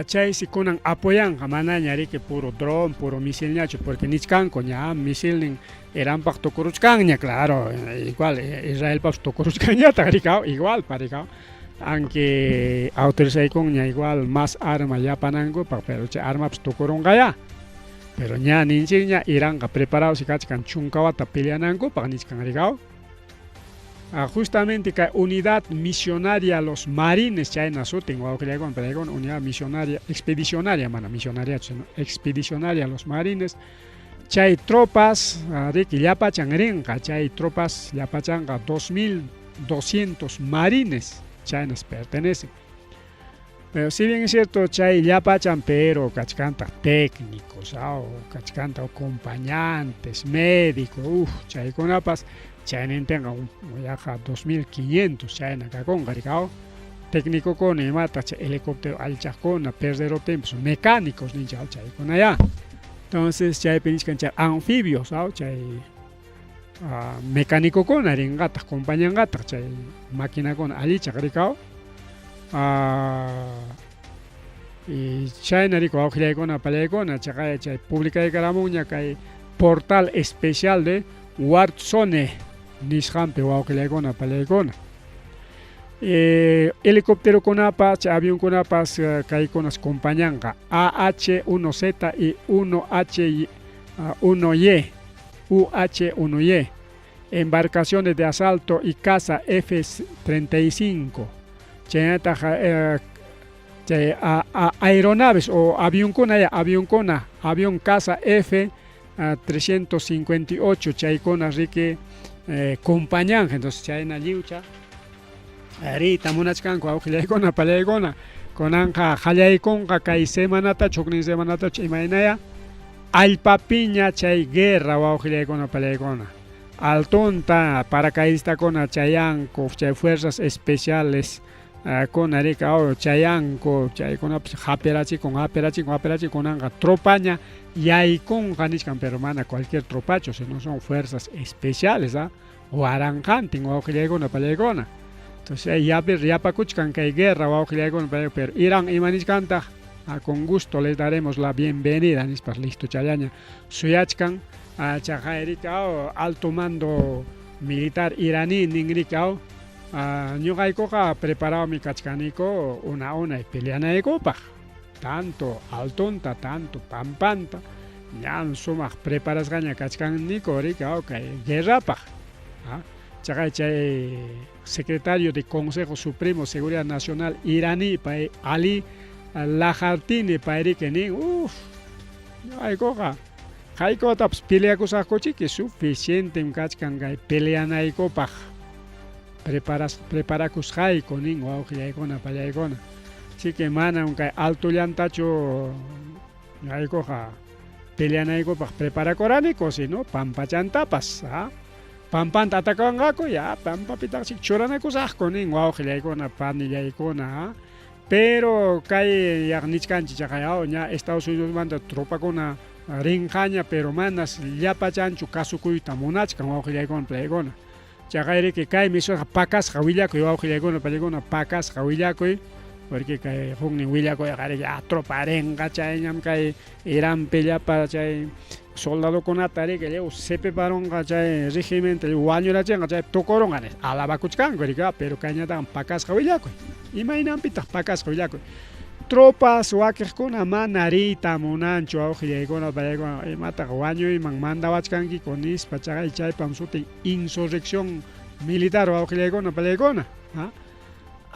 Chaysi kunan apoyanqa manaña riki puro dron, puro misilñachu porque nichkanku ña misilnin Iranpaq tukuruchkanña, claro, igual Israelpaqpas tukuruchkanñataq rikaw, igual parikaw. Aunque autorizaykunña igual más arma yapanankupaq, pero chay armapas tukurunqayá. Pero ña ninchikña Iranqa preparado si kachkan chunka wata peleanankupaq nichkan rikaw. Justamente kay unidad misionaria los marines chayna sutin wawqillaykuna paykuna unidad misionaria expedicionaria mana misionariachu sino expedicionaria los marines chay tropas riki llapachan rinqa chay tropas llapachanqa 2200 marines chaynas pertenecen. Pero si bien es cierto chay llapachan pero kachkantaq técnicos o kachkantaq acompañantes, médicos, chaykunapas chaynintinqa yaqa 2500 chayna kakunqa rikaw. Técnicokuna imataq chay helicóptero allichaqkuna perderuptinpas mecánicos ninchik chaykuna ya. Entonces chaypi nichkan chay anfibios chay mecanicokuna rinqataq compañanqataq chay maquinakuna allichaq rikaw. Y chayna riku wawqillaykuna pallaykuna chaqay chay publicaykaramunña kay portal especial de Warzone nisqanpi wawqillaykuna pallaykuna. Helicópterokunapas chay avionkunapas kaykunas compañanqa AH-1Z y 1H-1Y, UH-1Y, embarcaciones de asalto y caza F-35, chaynataq chay aeronaves o avionkuna ya avionkuna, avión caza F-358 chaykuna riki compañanqa. Entonces chayna lliwcha riyta munachkanku wawqillaykuna pallaykuna kunanqa qallaykunqa kay semanatachu huknin semanatachu imaynaya allpapiña chay guerra wawqillaykuna pallaykuna altonta paracaidistakuna chayanku chay fuerzas especiales kuna rika chayanku chaykunapas hapirachikun hapirachikun hapirachikun kunanqa tropaña yaykunqa nichkan pero mana cualquier tropachu sino son fuerzas especiales waranqantin wawqillaykuna pallaykuna. Entonces yapakuchkan kay guerra wawqillaykuna pero Irán ima nichkantaq con gusto les daremos la bienvenida nispas listo challaña suyachkan chaqay rika alto mando militar iraní nin rika ñuqaykuqa preparadomi kachkaniku una unay peleanaykupaq tanto altonta tanto pampanta ñam sumaq preparasqaña kachkaniku rika kay guerrapaq. Chaqay chay secretario de Consejo Supremo de Seguridad Nacional iraní pay Ali Lajartini payriki nin, uff, ñuqaykuqa haykutapas peleakusaqkuchiki suficientem kachkan kay peleanaykupaq preparas preparakusqayku nin wawqillaykuna pallaykuna. Chiki manam kay altollantachu ñuqaykuqa peleanaykupaq preparakuraniku, sino pampachantapas, a pampanta atacawanqaku ya pampapitaqchik churanakusaqku nin wawqillaykuna panillaykuna, a pero kay yaq nichkanchik chaqay aw ña Estados Unidosmanta tropakuna rinqaña pero manas llapachanchu kasukuyta munachkan wawqillaykuna pallaykuna. Chaqayriki kaymi suqa pakasqa willakuy wawqillaykuna pallaykuna pakasqa willakuy porque kay huknin willakuyqa riki ah tropa rinqa chayñam kay Iranpi llapa chay soldadokunata riki lliw sipiparunqa chay regimenta lliw wañurachinqa chay tukurunqa nispa alabakuchkanku riki pero kayñataqmi pakasqa willakuy. Imaynanpitaq pakasqa willakuy? Tropas wakiqkuna mana riyta munanchu wawqillaykuna pallaykuna imataq wañuyman mandawachkankiku nispa chaqay chaypam sutin insurrección militar wawqillaykuna pallaykuna.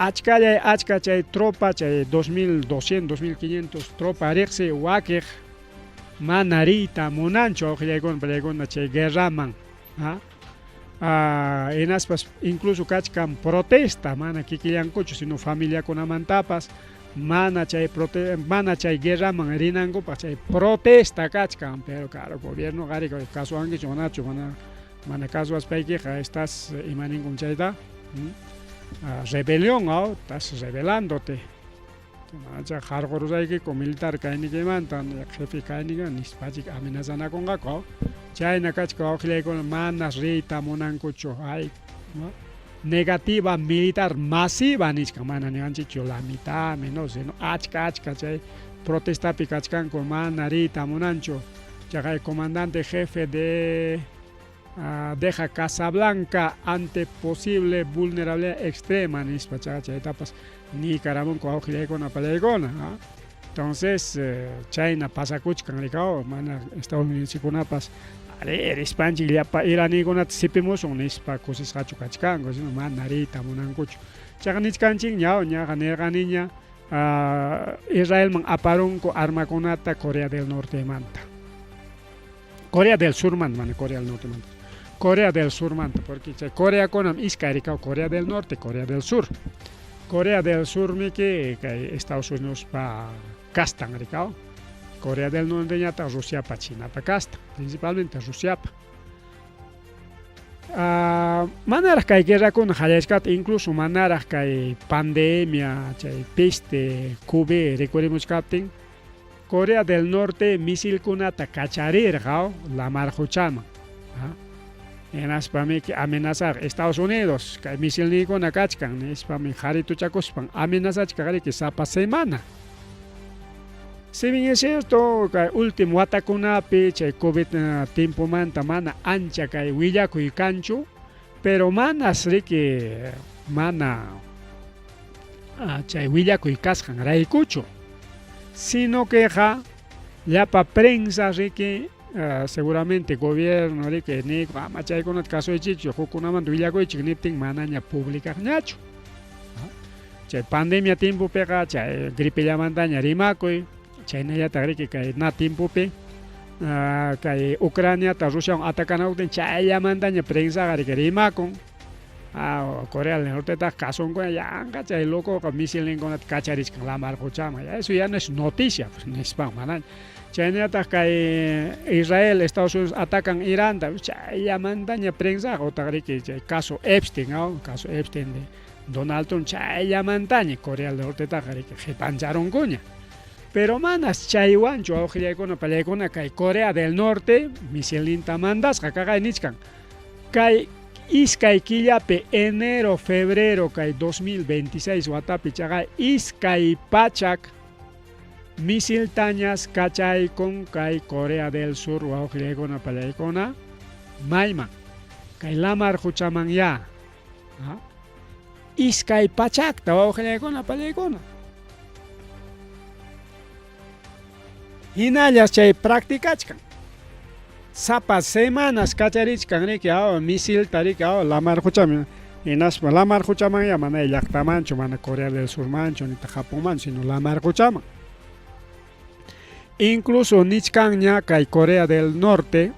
Achkallay achka chay tropa chay 2200 2500 tropa riqsi wakiq mana riyta munanchu wawqillaykuna pallaykuna chay guerraman. Hinaspas incluso kachkan protesta mana kikillankuchu sino familiakunamantapas mana chay prote mana chay guerraman rinankupaq chay protesta kachkan pero claro gobierno qari kasuwankichu manachu mana mana kasuwaspaykiqa estás imaninkum chayta rebelión aw estás rebelándote manacha qarqurusaykiku militar kaynikimanta jefe kaynikimanta nispachik amenazanakunqaku aw chayna kachka wawqillaykuna manas riyta munankuchu ay negativa militar masiva nichkan mana niwanchikchu la mitad menos sino achka achka chay protestapi kachkanku mana riyta munanchu chaqay comandante jefe de deja Casablanca ante posible vulnerabilidad extrema nispa chaqa chaytapas niykaramunku wawqillaykuna pallaykuna entonces chayna pasakuchkan rikaw mana Estados Unidoskunapas ari rispanchik llapa iranikunata sipimusun nispa kusisqachu kachkanku sino mana riyta munankuchu chaqa nichkanchikña ñaqa nirqaniña Israelman aparunku armakunata Corea del Nortemanta Corea del Surmanta mana Corea del Nortemanta Corea del Surmanta porque chay Coreakunam iskay rikaw Corea del Norte Corea del Sur Corea del Surmiki kay Estados Unidospa kastan rikaw Corea del Norteñataq Rusiapa Chinapa kastan principalmente Rusiapa manaraq kay guerrakuna qallarishkaptin incluso manaraq kay pandemia chay peste COVID rikurimuchkaptin Corea del Norte misilkunata kacharirqa lamar quchaman hinaspamiki amenazarqa Estados Unidos kay misilniykuna kachkan nispami qarituchakuspan amenazachkaqriki sapa semana. Si bien es cierto kay último watakunapi chay COVID tiempomanta mana ancha kay willakuy kanchu pero manas riki mana chay willakuy kasqan raykuchu sino queqa llapa prensa riki seguramente gobierno riki niyku ama chaykunata kasuychikchu hukkunamanta willakuychik niptin manaña publicaqñachu. Chay pandemia tiempopiqa chay gripellamantaña rimakuy chaynallataq riki kay na tiempopi kay Ucraniata Rusiawan atacanakuptin chayllamantaña prensaqa riki rimakun Corea del Nortetaq kasunkuna yanqa chay locoqa misilninkunata kacharichkan lamar quchaman eso ya no es noticia pues nispan manaña chaynallataq kay Israel Estados Unidos atacan Iranta chayllamantaña prensaqa utaq riki chay caso Epstein caso Epstein de Donald Trump chayllamantaña Corea del Nortetaqa riki qipancharunkuña pero manas chaywanchu wawqillaykuna pallaykuna kay Corea del Norte misilninta mandasqa kaqay nichkan kay iskay killapi enero febrero kay 2026 watapi chaqay iskay pachak misiltañas kachaykun kay Corea del Sur wawqillaykuna pallaykuna mayman kay lamar quchaman ya iskay pachakta wawqillaykuna pallaykuna hinallas chay practicachkan. Sapa semanas kacharichkan riki misilta riki lamar quchaman hinaspa lamar quchamanya mana llaqtamanchu mana Corea del Surmanchu nitaq Japonmanchu sino lamar quchaman. Incluso nichkanña kay Corea del Norte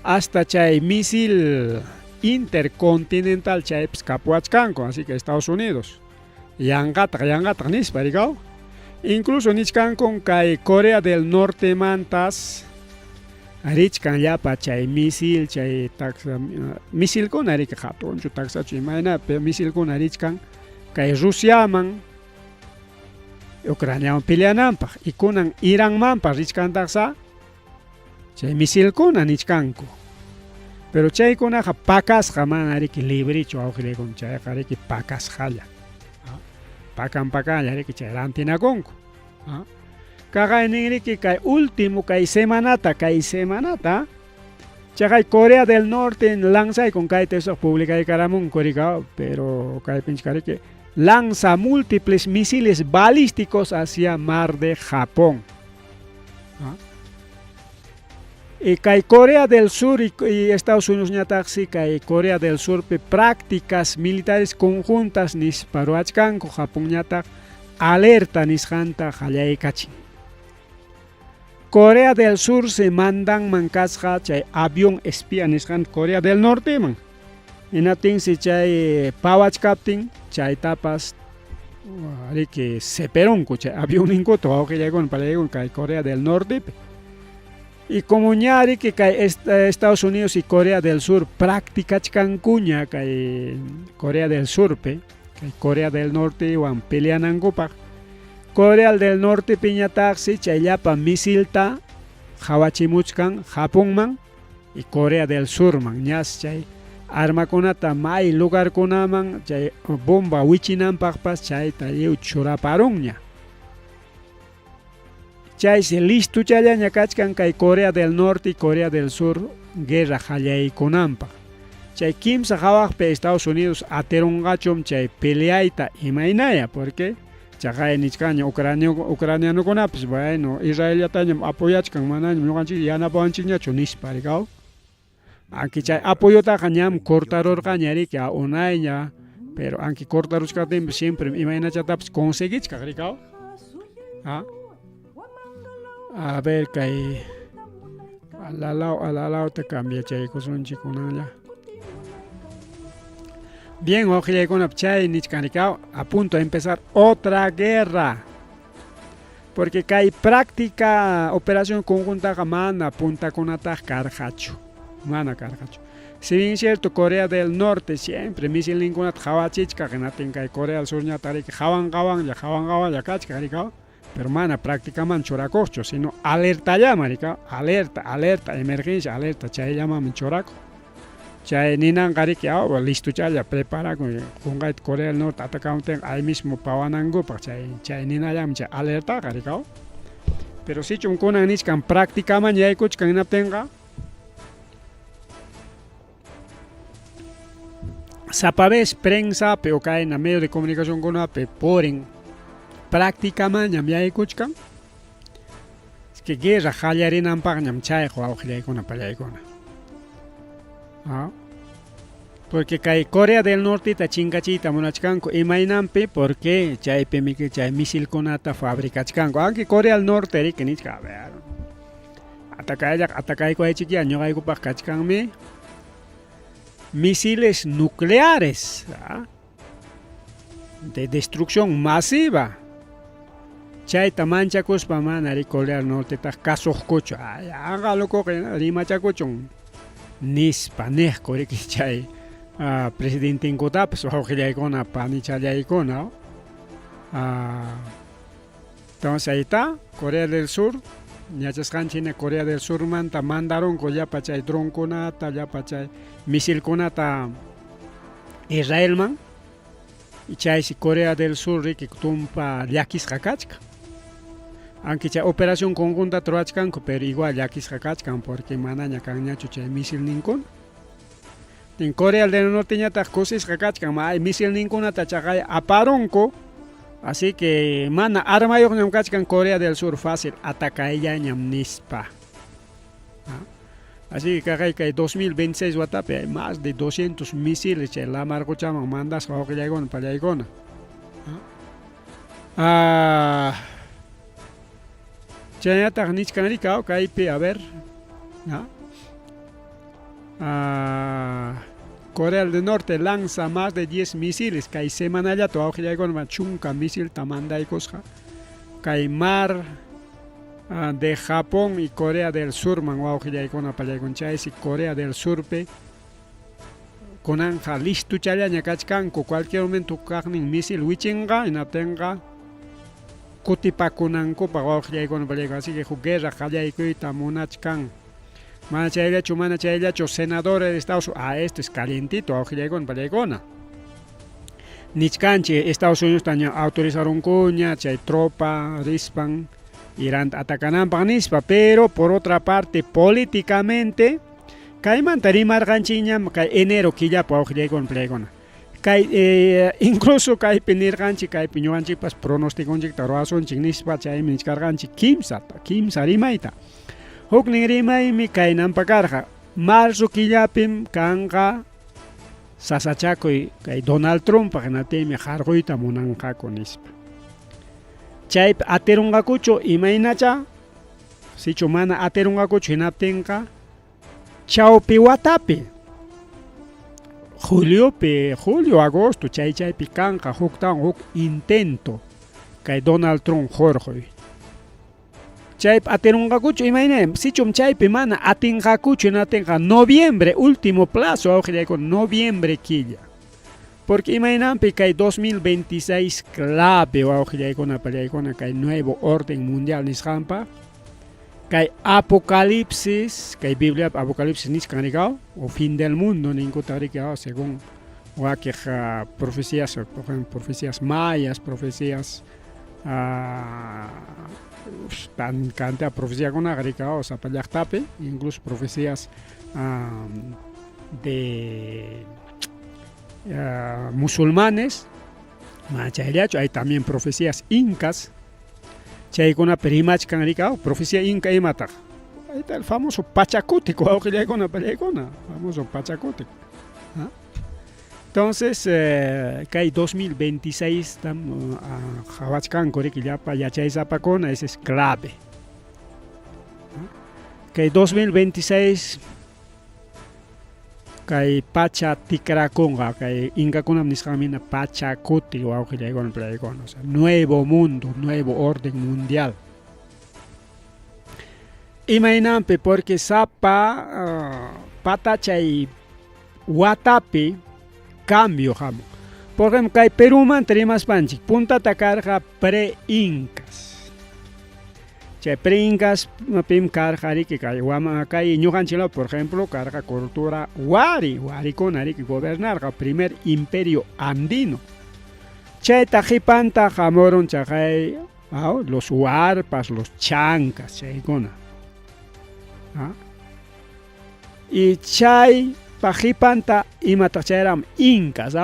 hasta chay misil intercontinental chaypis kapuwachkanku así que Estados Unidos yanqataq yanqataq nispa rikaw. Incluso nichkankun kay Corea del Norte mantas richkan llapa chay misil chay taksa misilkuna riki hatunchu taksachu imayna misilkuna richkan kay Rusiaman Ucraniawan peleananpaq y kunan Iranmanpas richkantaqsa chay misilkuna nichkanku. Pero chaykunaqa pakasqa mana riki librichu wawqillaykuna chayqa riki pakasqalla. Pakan pakanlla riki chay rantinakunku. Kaqaynin riki kay último kay semanata chaqay Corea del Norte lanzaykun kayta isaq publicaykaramunku riki pero kaypinchik riki lanza múltiples misiles balísticos hacia mar de Japón. Y kay Corea del Sur y Estados Unidos ñataqsi kay Corea del Sur pi prácticas militares conjuntas nispa ruwachkanku Japón ñataq alerta nisqanta qallaykachin. Corea del Sur se mandanman kasqa chay avión espía nisqanta Corea del Norteman. Hinaptinsi chay pawachkaptin chaytapas riki seperunku chay avionninkuta wawqillaykuna palaykuna kay Corea del Nortepi. Y como ña riki kay Estados Unidos y Corea del Sur practicachkankuña kay Corea del Surpi, kay Corea del Nortewan peleanankupaq, Corea del Norte piñataqsi chay llapa misilta qawachimuchkan Japonman y Corea del Surman ñas chay armakunata may lugarkunaman chay bomba wichinanpaqpas chayta lliw churaparunña. Chaysi listuchallaña kachkan kay Corea del Norte y Corea del Sur guerra qallaykunanpaq. Chay kimsa qhawaqpi Estados Unidos atirunqachum chay peleayta imaynaya porque chaqay nichkanña ucranianokunapas bueno Israellatañam apoyachkan manañam ñuqanchik yanapawanchikñachu nispa rikaw. Aunque chay apoyotaqa ñam cortarurqaña riki unayña pero aunque cortaruchkaptinpas siempre imaynachatapas conseguichkaq rikaw. A ver kay alalawta cambiachaykusunchik kunanlla. Bien, wawqillaykuna chay nichkan rikaw a punto de empezar otra guerra. Porque kay práctica operación conjuntaqa mana puntakunataq karqachu. Mana karqachu. Si bien es cierto, Corea del Norte siempre misilninkunata qawachichkaq hinaptin kay Corea del Sur ñataq riki qawan qawanlla kachkaq rikaw. Pero mana prácticaman churakuqchu, sino alertallaman rikaw, alerta, alerta, emergencia, alerta, chayllamanmi churakuq. Chay ninanqa riki listuchalla preparakun qunqayta Corea del Norte atakamuptinqa ahí mismo pawanankupaq chay ninallaman chay alertaqa rikaw. Pero sichum kunan nichkan prácticaman yaykuchkan hinaptinqa sapa vez prensapi o kayna medio de comunicación kunapi purin prácticamanñam yaykuchkan. Es que guerra qallarinanpaqñam chayqa wawqillaykuna pallaykuna. Porque kay Corea del Norteta chinkachiyta munachkanku imaynanpi porque chaypimi chay misilkunata fabricachkanku. Aunque Corea del Norte riki nichka a ver. Atakaylaq atakaykuwaychikya ñuqaykupaq kachkanmi misiles nucleares de destrucción masiva. Chayta manchakuspa mana ri Corea del Nortetaq kasuqkuchu. Ay, anqa locoqa rimachakuchun nispa niqku riki chay presidentinkutapas wawqillaykuna panichallaykuna. Entonces ahí está Corea del Sur. Ñachasqanchik hina Corea del Surmanta mandarunku llapa chay dronkunata, llapa chay misilkunata Israelman. Y chaysi Corea del Sur riki tumpa llakisqa kachkan. Aunque chay operación conjunta ruwachkanku, pero igual llakisqa kachkan porque manaña kanñachu chay misilninkuna. En Corea del Norte ñataq kusisqa kachkan, may misilninkunata chaqay aparunku. Así que mana armayuqñam kachkan Corea del Sur fácil atakayañam nispa. Así que kaqay kay 2026 watapi hay más de 200 misiles chay lamar quchaman mandasqa wawqillaykuna pallaykuna. Ah, chaynataq nichkan rika kaypi a ver. Ah, Corea del Norte lanza más de 10 misiles kay semanallata wawqillaykuna chunka misilta mandaykusqa kay mar de Japón y Corea del Surman wawqillaykuna pallaykuna chaysi Corea del Surpi kunanqa listuchallaña kachkanku cualquier momento kaqnin misil wichinqa hinaptinqa kutipakunankupaq wawqillaykuna pallaykuna así que huk guerra qallaykuyta munachkan mana chayllachu mana chayllachu senadores de Estados Unidos ah esto es calientito wawqillaykuna pallaykuna nichkanchik Estados Unidos ña autorizarunkuña chay tropa rispan Irán atacananpaq nispa pero por otra parte políticamente kaymanta rimarqanchikñam kay enero killapi wawqillaykuna pallaykuna kay incluso kaypi nirqanchik kaypi ñuqanchikpas pronosticonchikta ruwasunchik nispa chaymi nichkarqanchik kimsata kimsa rimayta huknin rimaymi kaynanpa karqa marzo killapim kanqa sasachakuy kay Donald Trumpaq hinaptinmi qarquyta munanqaku nispa chaypi atirunqakuchu imaynacha sichu mana atirunqakuchu hinaptinqa chawpi watapi juliopi julio agosto chay chaypi kanqa huktawan huk intento kay Donald Trump hurquy chaypi atirunqakuchu imayna sichum chaypi mana atinqakuchu hinaptinqa noviembre último plazo wawqillaykuna noviembre killa porque imaynanpi kay 2026 clave wawqillaykuna pallaykuna kay nuevo orden mundial nisqanpa kay apocalipsis kay Bibliapi apocalipsis nichkan rikaw o fin del mundo ninkutaq riki según wakiq profecías por ejemplo profecías mayas profecías tan cantidad profeciakunaqa rikaw sapa llaqtapi incluso profecías de musulmanes mana chayllachu hay también profecías incas chaykunapi rimachkan rikaw profecía inca imataq ahí está el famoso Pachacútico wawqillaykuna pallaykuna famoso Pachacútico. Entonces kay 2026 tam qhawachkanku riki llapa yachaysapakuna ese es clave. Kay 2026 kay pacha tikrakunqa kay inkakunap nisqanmina pachakuti wawqillaykuna pallaykuna o sea nuevo mundo nuevo orden mundial. Imaynanpi porque sapa patachay watapi cambio hamun. Por ejemplo, kay Perumanta rimaspanchik puntata karqa pre-incas. Chay pre-incas pim karqa riki kay wama kay ñuqanchik por ejemplo karqa cultura wari, warikuna riki gobernarqa primer imperio andino. Chayta qhipanta hamurun chaqay los huarpas, los chancas chaykuna. Y chay qhipanta imataq chayram incas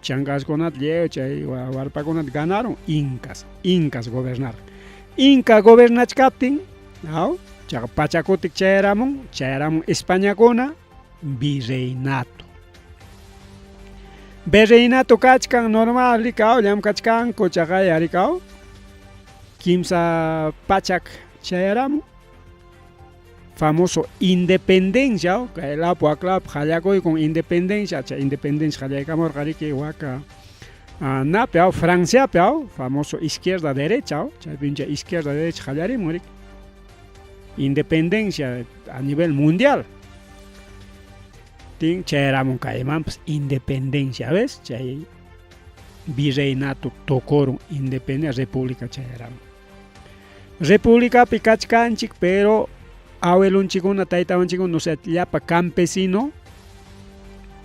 chancaskunata lliw chay warpakunata ganaron incas, incas gobernaron. Inca gobernachkaptin chaqa Pachakutik chayaramun, chayaramun Españakuna virreinato. Virreinato kachkan normal rikaw llamkachkanku chaqay arikaw kimsa pachak chayaramun famoso independencia kay lapu waklapi qallakuykun independencia chay independencia qallaykamurqa riki waka napi Franciapi famoso izquierda derecha chaypim chay izquierda derecha qallarimun riki independencia a nivel mundial tin chayaramun kaymanpas independencia ves chay virreinato tukurun independencia república chayaramun. Republicapi kachkanchik pero awelunchikuna taytawanchikkuna no sé llapa campesino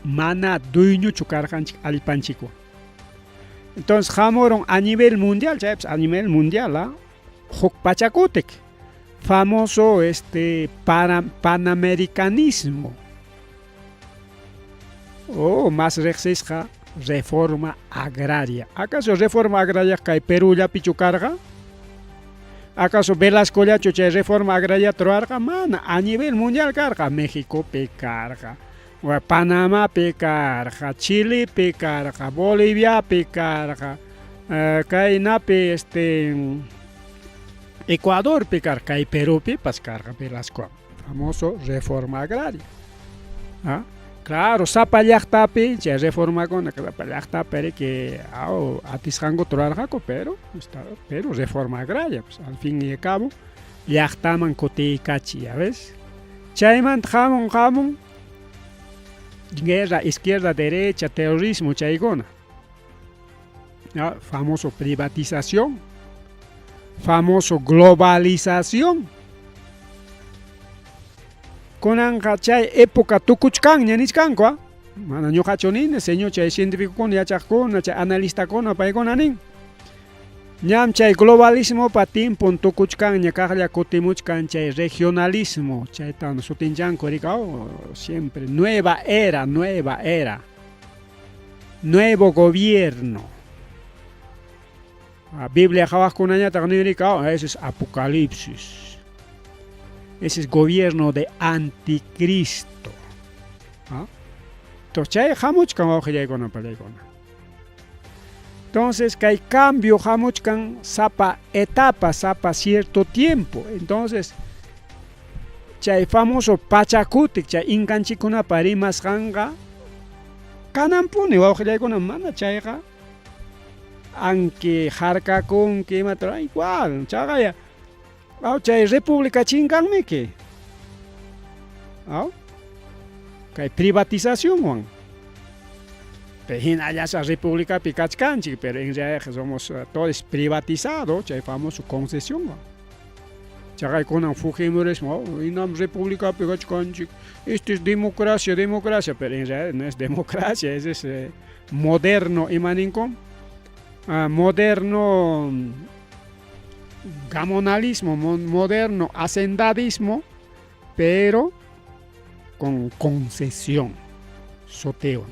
mana dueñochu karqanchik allpanchikwan. Entonces hamurun a nivel mundial chaypas a nivel mundial huk pachakutik famoso este panamericanismo o más riqsisqa reforma agraria. ¿Acaso reforma agraria kay Perú llapichu karqa? Acaso Velascollachu chay reforma agrariata ruwarqa? Mana, a nivel mundial karqa, Mexicopi karqa, Panamapi karqa, Chilepi karqa, Boliviapi karqa, kaynapi este Ecuadorpi karqa, kay Perupipas karqa Velasco, famoso reforma agraria. ¿Ah? Claro, sapa llaqtapi chay reformakuna sapa llaqtapi riki aw atisqankuta rurarqaku, pero está, pero reforma agraria, pues, al fin y al cabo llaqtaman kutiykachiy, ya ves. Chaymanta hamun hamun guerra izquierda derecha, terrorismo chaykuna. ¿Ya? Famoso privatización, famoso globalización. Kunanqa chay época tukuchkanña nichkanku, ¿ah? Mana ñuqachu nini, señor, chay cientificokuna, yachaqkuna, chay analistakuna, paykuna nin. Ñam chay globalismopa tiempon tukuchkanña, kaqlla kutimuchkan chay regionalismo, chayta sutinchanku rika, oh, siempre nueva era, nueva era. Nuevo gobierno. Ah, Biblia qhawaqkunañataq nin rika, oh, ese es Apocalipsis. Ese es gobierno de anticristo. ¿Ah? Entonces, chay hamuchkan wawqillaykuna pallaykuna. Entonces, kay cambio hamuchkan sapa etapa, sapa cierto tiempo. Entonces, chay famoso pachakutik, chay inkanchikunapa rimasqanqa kananpuni wawqillaykuna, mana chayqa anki harkakunki imata igual, chaqaya aw chay república chinkanmiki. Aw kay privatizacionwan. Pero hinalla repúblicapi kachkanchik, pero en realidad somos todos privatizados, chay famoso concesión. Chaqay kunan Fujimorismo, oh, inam repúblicapi kachkanchik, esto es democracia, democracia, pero en realidad no es democracia, ese es moderno imaninku, moderno gamonalismo, moderno hacendadismo, pero con concesión, soteo.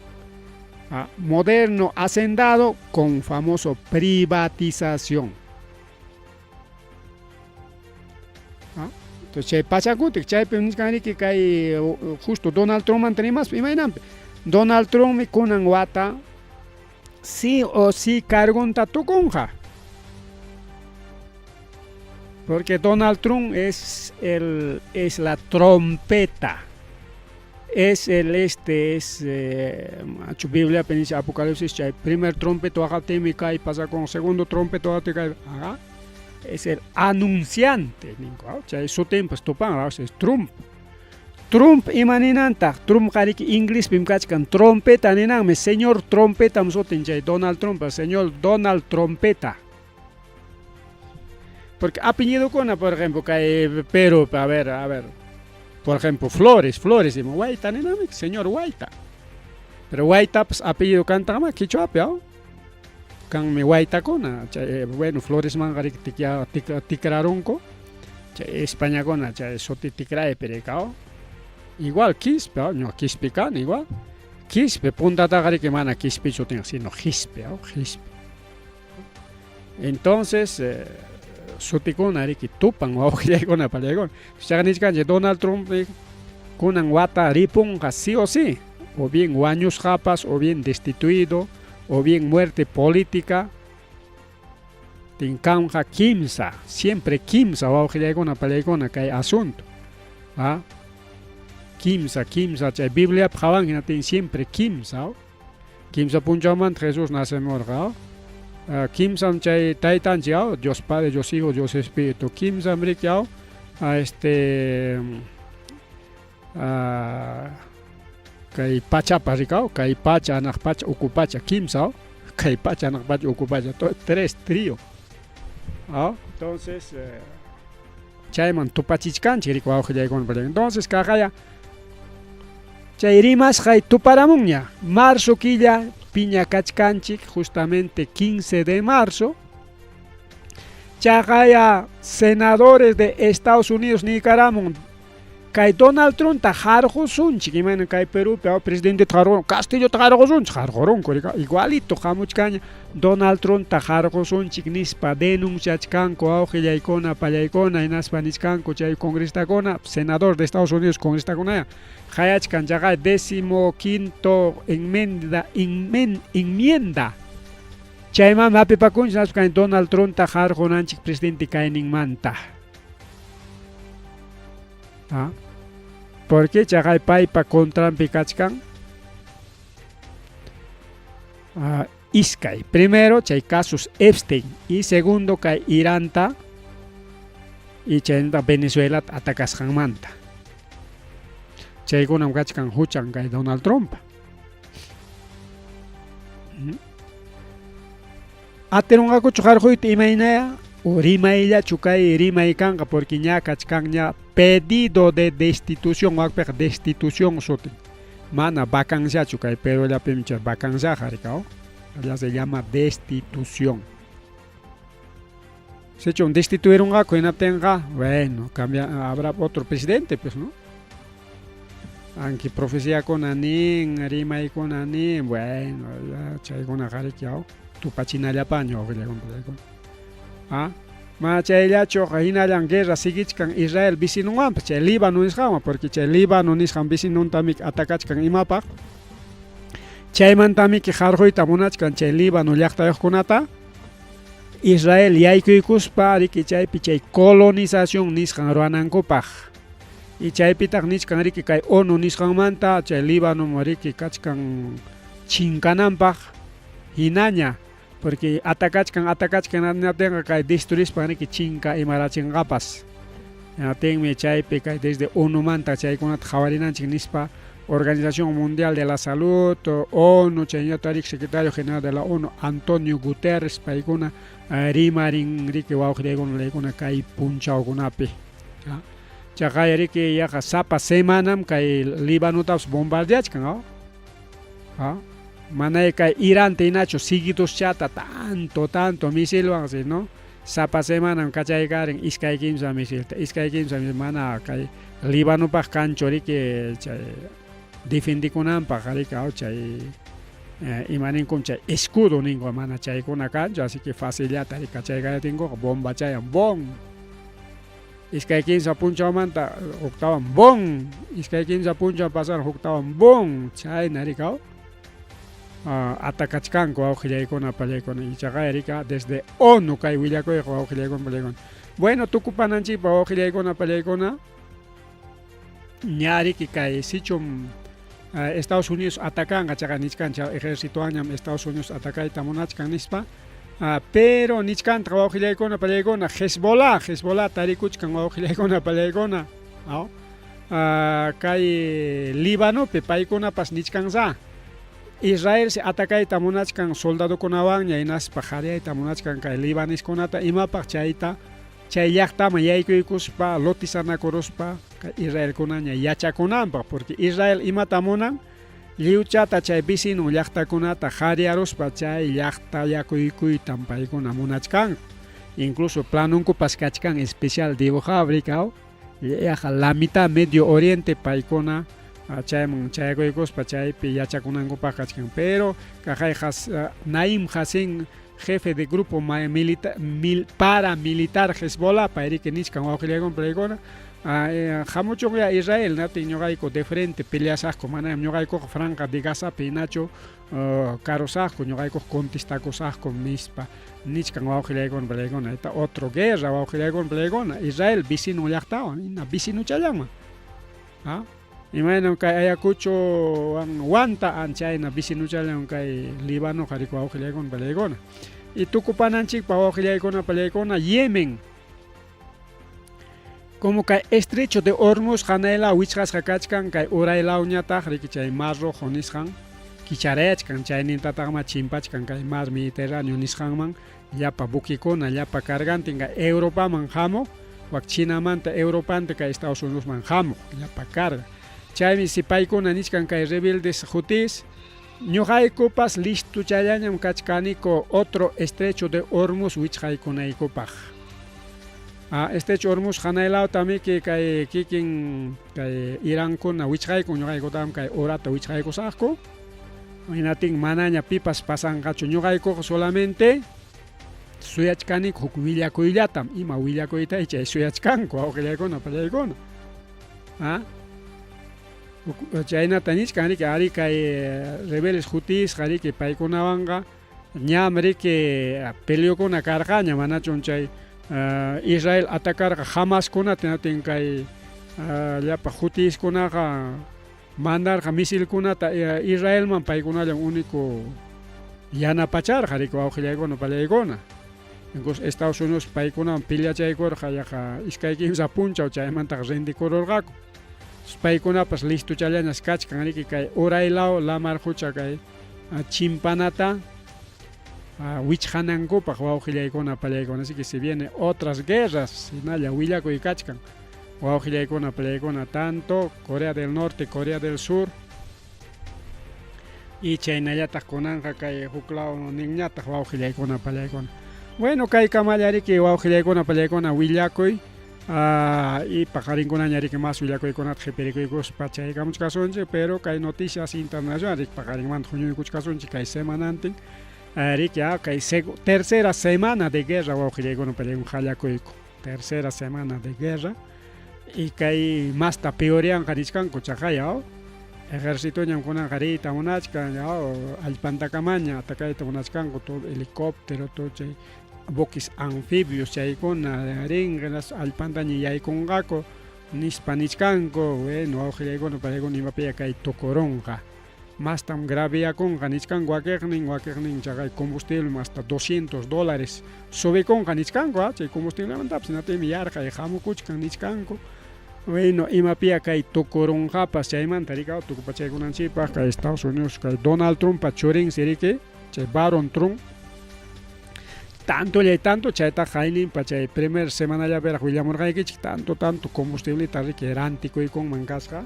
Moderno hacendado con famoso privatización. Entonces, chay pachakutik, chaypi nichkanriki kay justo Donald Trumpmanta rimaspa imaynanpi. Donald Trumpmi kunan wata sí o sí cargunta tukunqa. Porque Donald Trump es la trompeta. Es el este, es machu Biblia dice Apocalipsis, chay primer trompeta waqaptinmi kay pasakun, segundo trompeta waqaptin kay, ajá. Es el anunciante, ninku, chay sutinpas tupan, es Trump. Trump ima ninantaq? Trump qariki inglispim kachkan, trompeta ninanmi, señor trompetam sutin chay Donald Trump, señor Donald Trompeta. Porque apellidokuna, por ejemplo, kay Perú, a ver, a ver, por ejemplo, Flores, Flores, ima Wayta ninanmi, señor Wayta. Pero Wayta, pues, apellido kantaqma quichuapi, ¿no? Kanmi Waytakuna, chay, bueno, Floresmanqa riki tikrarunku, chay Españakuna, chay suti tikray pero igual Quispe, ¿no? No, Quispe kan, igual. Quispe, puntataqa riki mana Quispichu tinqa, sino Quispe, ¿no? Quispe. Entonces, sutikuna riki tupan wawqillaykuna pallaykuna. Chaqa nichkanchik Donald Trump kunan wata ripunqa sí o sí, o bien wañusqapas, o bien destituido, o bien muerte política. Tinkanqa kimsa, siempre kimsa wawqillaykuna pallaykuna kay asunto. ¿Ah? Kimsa, kimsa, chay Bibliapi qhawan hinatin siempre kimsa. Kimsa punchawmanta Jesús nacemurqa. Kimsam chay taytanchik, Dios Padre, Dios Hijo, Dios Espíritu. Kimsam riki este kay pachapa rikaw, kay pacha, anaq pacha, uku pacha, kimsa, kay pacha, anaq pacha, uku pacha, tres trío. Entonces, chayman tupachichkanchik riki wawqillaykuna. Entonces, kaqaya chay rimasqay tuparamunña. Marzo killa piña kachkanchik, justamente 15 de marzo. Chaqaya senadores de Estados Unidos nikaramun. Kay Donald Trumpta harqusunchik, imayna kay Perúpi presidenteta harqurun, Castillota harqusunchik, harqurunku igualito hamuchkanña Donald Trumpta harqusunchik nispa denunciachkanku wawqillaykuna pallaykuna hinaspa nichkanku chay congresistakuna, senador de Estados Unidos congresistakuna qayachkan chaqay décimo quinto enmienda, enmienda chaymanmi hapipakunchik hinaspa kay Donald Trumpta harqunanchik presidente kayninmanta. ¿Ah? Porque chaqay paypa contranpi kachkan iskay. Primero, chay casos Epstein. Y segundo, kay Iranta y chaynata Venezuela atacasqanmanta. Chaykunam kachkan huchan kay Donald Trump. Atirunqakuchu harquyta imaynaya o rimayllachu kay rimay kanqa porque ña kachkanña pedido de destitución wakpiqa destitución sutin. Mana vacanciachu kay Perullapimi chay vacanciaqa rikaw. Allá se llama destitución. Sichum destituirunqaku hinaptinqa, bueno, cambia, habrá otro presidente, pues, ¿no? Aunque profeciakuna nin, rimaykuna nin, bueno, ya chaykunaqa riki tupachinallapaña wawqillaykuna. ¿Ah? Ma chayllachuqa hinallan guerra siguichkan Israel vecinunwanpas chay Líbano nisqanwan, porque chay Líbano nisqan vecinuntami atacachkan imapaq. Chaymantamiki harquyta munachkan chay Líbano llaqtayuqkunata Israel yaykuykuspa riki chaypi chay colonización nisqan ruwanankupaq. Y chaypitaq nichkan riki kay ONU nisqanmanta chay Líbano riki kachkan chinkananpaq hinaña porque atacachkan atacachkan hinaptinqa kay destruispan riki chinka imarachinqapas. Hinaptinmi chaypi kay desde ONU manta chaykunata qhawarinanchik nispa Organización Mundial de la Salud, ONU, chaynata riki secretario general de la ONU Antonio Guterres paykuna rimarin riki wawqillaykuna laykuna kay punchawkunapi. Chaqay riki yaqa sapa semanam kay Líbanotapas bombardeachkan, Manay kay Iranta hinachu seguidoschata tanto tanto misilwan, ¿no? Sapa semanam kachaykarin iskay kimsa misilta, iskay kimsa misil, mana kay Líbanopaq kanchu riki chay defendikunanpaq riki chay imaninkum chay escudo ninku mana chaykuna kanchu, así que facillata riki kachaykayatinkuqa bomba chayan bom. Iskay kimsa punchawmanta huktawan bom, iskay kimsa punchaw pasaran huktawan bom, chayna riki atacachkanku wawqillaykuna pallaykuna ichaqa rika desde ONU kay willakuyqa wawqillaykuna pallaykuna. Bueno, tukupananchikpaq wawqillaykuna pallaykuna ña riki kay sichum Estados Unidos atacanqa chaqa nichkan chay ejércitowanñam Estados Unidos atacayta munachkan nispa. Pero nichkantaq wawqillaykuna pallaykuna Hezbollah, Hezbollah tarikuchkan wawqillaykuna pallaykuna kay Líbanopi paykunapas nichkansa Israel se atacayta munachkan soldadokunawanña hinaspa qhariyayta munachkan kay libaneskunata imapaq chayta chay llaqtaman yaykuykuspa lotizanakuruspa kay Israelkunaña yachakunanpaq porque Israel imata munan lliwchata chay vecinon llaqtakunata qhariyaruspa chay llaqta yakuykuytam paykuna munachkanku. Incluso planunkupas kachkan especial dibujado rikaw yaqa la mitad Medio Oriente paykuna chayman chayakuykuspa chaypi yachakunankupaq kachkan. Pero kaqay Naim Qassem jefe de grupo paramilitar Hezbollah payriki nichkan wawqillaykuna paykuna hamuchunqa Israel natin ñuqayku de frente peleasaqku manam ñuqaykuqa franja de Gazapi hinachu karusaqku ñuqaykuqa contestakusaqku nispa nichkan wawqillaykuna pallaykuna. Esta otro guerra wawqillaykuna pallaykuna Israel vecino llaqtawan hina vecinuchallanman. Imaynam kay Ayacucho Huanta chayna vecinuchallan kay Líbano riki wawqillaykuna pallaykuna. Y tukupananchikpaq wawqillaykuna pallaykuna Yemen. Como kay estrecho de Hormuz hanaylaw wichqasqa kachkan kay uraylawñataq riki chay Mar Rojo nisqan kicharayachkan chaynintataqma chimpachkan kay Mar Mediterráneo nisqanman llapa buquekuna llapa cargantin kay Europaman hamuq wak Chinamanta Europanta kay Estados Unidosman hamuq llapa carga. Chaymi si paykuna nichkan kay rebeldes hutíes ñuqaykupas listochallañam kachkaniku otro estrecho de Hormuz wichqaykunaykupaq. Estrecho Hormuz hanay lawtamiki kay kikin kay Irankuna wichqaykun ñuqaykutam kay horata wichqaykusaqku. Hinatin manaña pipas pasanqachu ñuqaykuqa solamente suyachkaniku huk willakuyllatam ima willakuyta chay suyachkanku wawqillaykuna pallaykuna. Chaynata nichkan riki ari kay rebeldes hutisqa riki paykunawanqa ñam riki peleokuna karqaña manachun chay Israel atacarqa Hamaskunata hinatin kay llapa hutiskunaqa mandarqa misilkunata Israelman paykunallam único yanapacharqa riki wawqillaykuna pallaykuna. Incluso Estados Unidos paykunawan peleachaykurqa yaqa 2-3 punchaw chaymantaqa rendikururqaku. Paykunapas listochallañas kachkan riki kay uray law lamar qucha kay chimpanata wichqanankupaq wawqillaykuna pallaykuna. Así que se viene otras guerras, hinalla willakuy kachkan wawqillaykuna pallaykuna tanto Corea del Norte, Corea del Sur y chaynallataq kunanqa kay huk law ninñataq wawqillaykuna pallaykuna. Bueno, kay kamalla riki wawqillaykuna pallaykuna willakuy y paqarinkunaña riki mas willakuykunata qhipirikuykuspa chaykamuchkasunchik, pero kay noticias internacional riki paqarinmanta huñuykuchkasunchik kay semanantin riki kay tercera semana de guerra wawqillaykuna pallaykuna qallakuyku. Tercera semana de guerra y kay masta peoreanqa nichkanku chaqaya ejercitoñam kunanqa riyta munachkan allpantakamaña atacayta munachkanku todo helicóptero todo chay buques anfibios chaykuna rinqa allpantaña yaykunqaku nispa nichkanku. Bueno, wawqillaykuna pallaykuna imapiya kay tukurunqa mastam graveyakunqa nichkanku wakiqnin chaqay combustible hasta $200 subikunqa nichkanku chay combustiblemantapas hinaptinmi yarqay hamukuchkan nichkanku. Bueno, imapiya kay tukurunqapas chaymanta rikaw tukupachaykunanchikpaq kay Estados Unidos kay Donald Trumpa churinsi riki chay Baron Trump tantollay tanto chaytaqa hayninpa chay primer semanallapiraq willamurqaykichik tanto tanto combustibleta riki rantikuykunman kasqa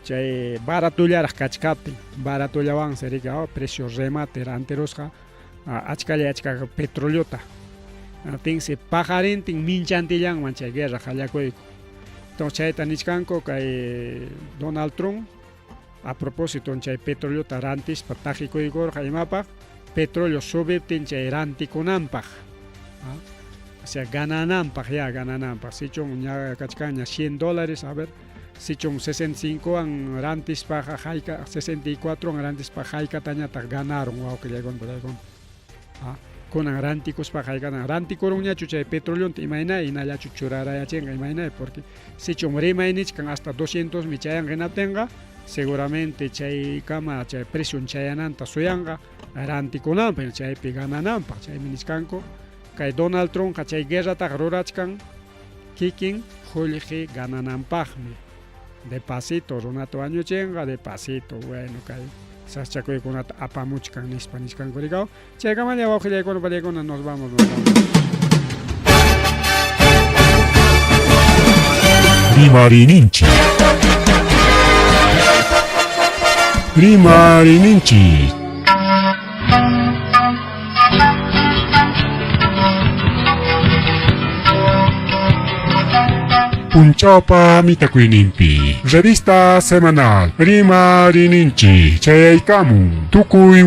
chay baratollaraq kachkaptin baratollawansi riki precio remate rantirusqa achkalla achka petroleota tinsi paqarintin minchantillanman chay guerra qallakuyku. Entonces chayta nichkanku kay Donald Trump a propósito chay petroleota rantispa taqikuykurqa imapaq petróleo subiptin chay rantikunanpaq, o sea ganananpaq ya ganananpaq sichum ña kachkanña $100 a ver sichum 65 wan rantispaqa hayka 64 wan rantispaqa haykatañataq ganaron wawqillaykuna pallaykuna. Kunan rantikuspaqa haykatan rantikurunñachu chay petroleonta imayna hinallachu churarayachinqa imayna porque sichum rimay nichkan hasta 200 mi chayanqa hinaptinqa seguramente chaykama chay precion chayananta suyanqa rantikunanpaq chaypi ganananpaq chaymi nichkanku kay Donald Trumpqa chay guerrataqa rurachkan kikin qullqi ganananpaqmi despacito runata wañuchinqa despacito bueno kay sasachakuykunata apamuchkan nispa nichkanku rikaw chaykamalla wawqillaykuna pallaykuna nos vamos, nos vamos. Rimarininchik. Rimarininchik. Punchawpa mitakuyninpi. Revista semanal Rimarininchik chayaykamun. Tukuy.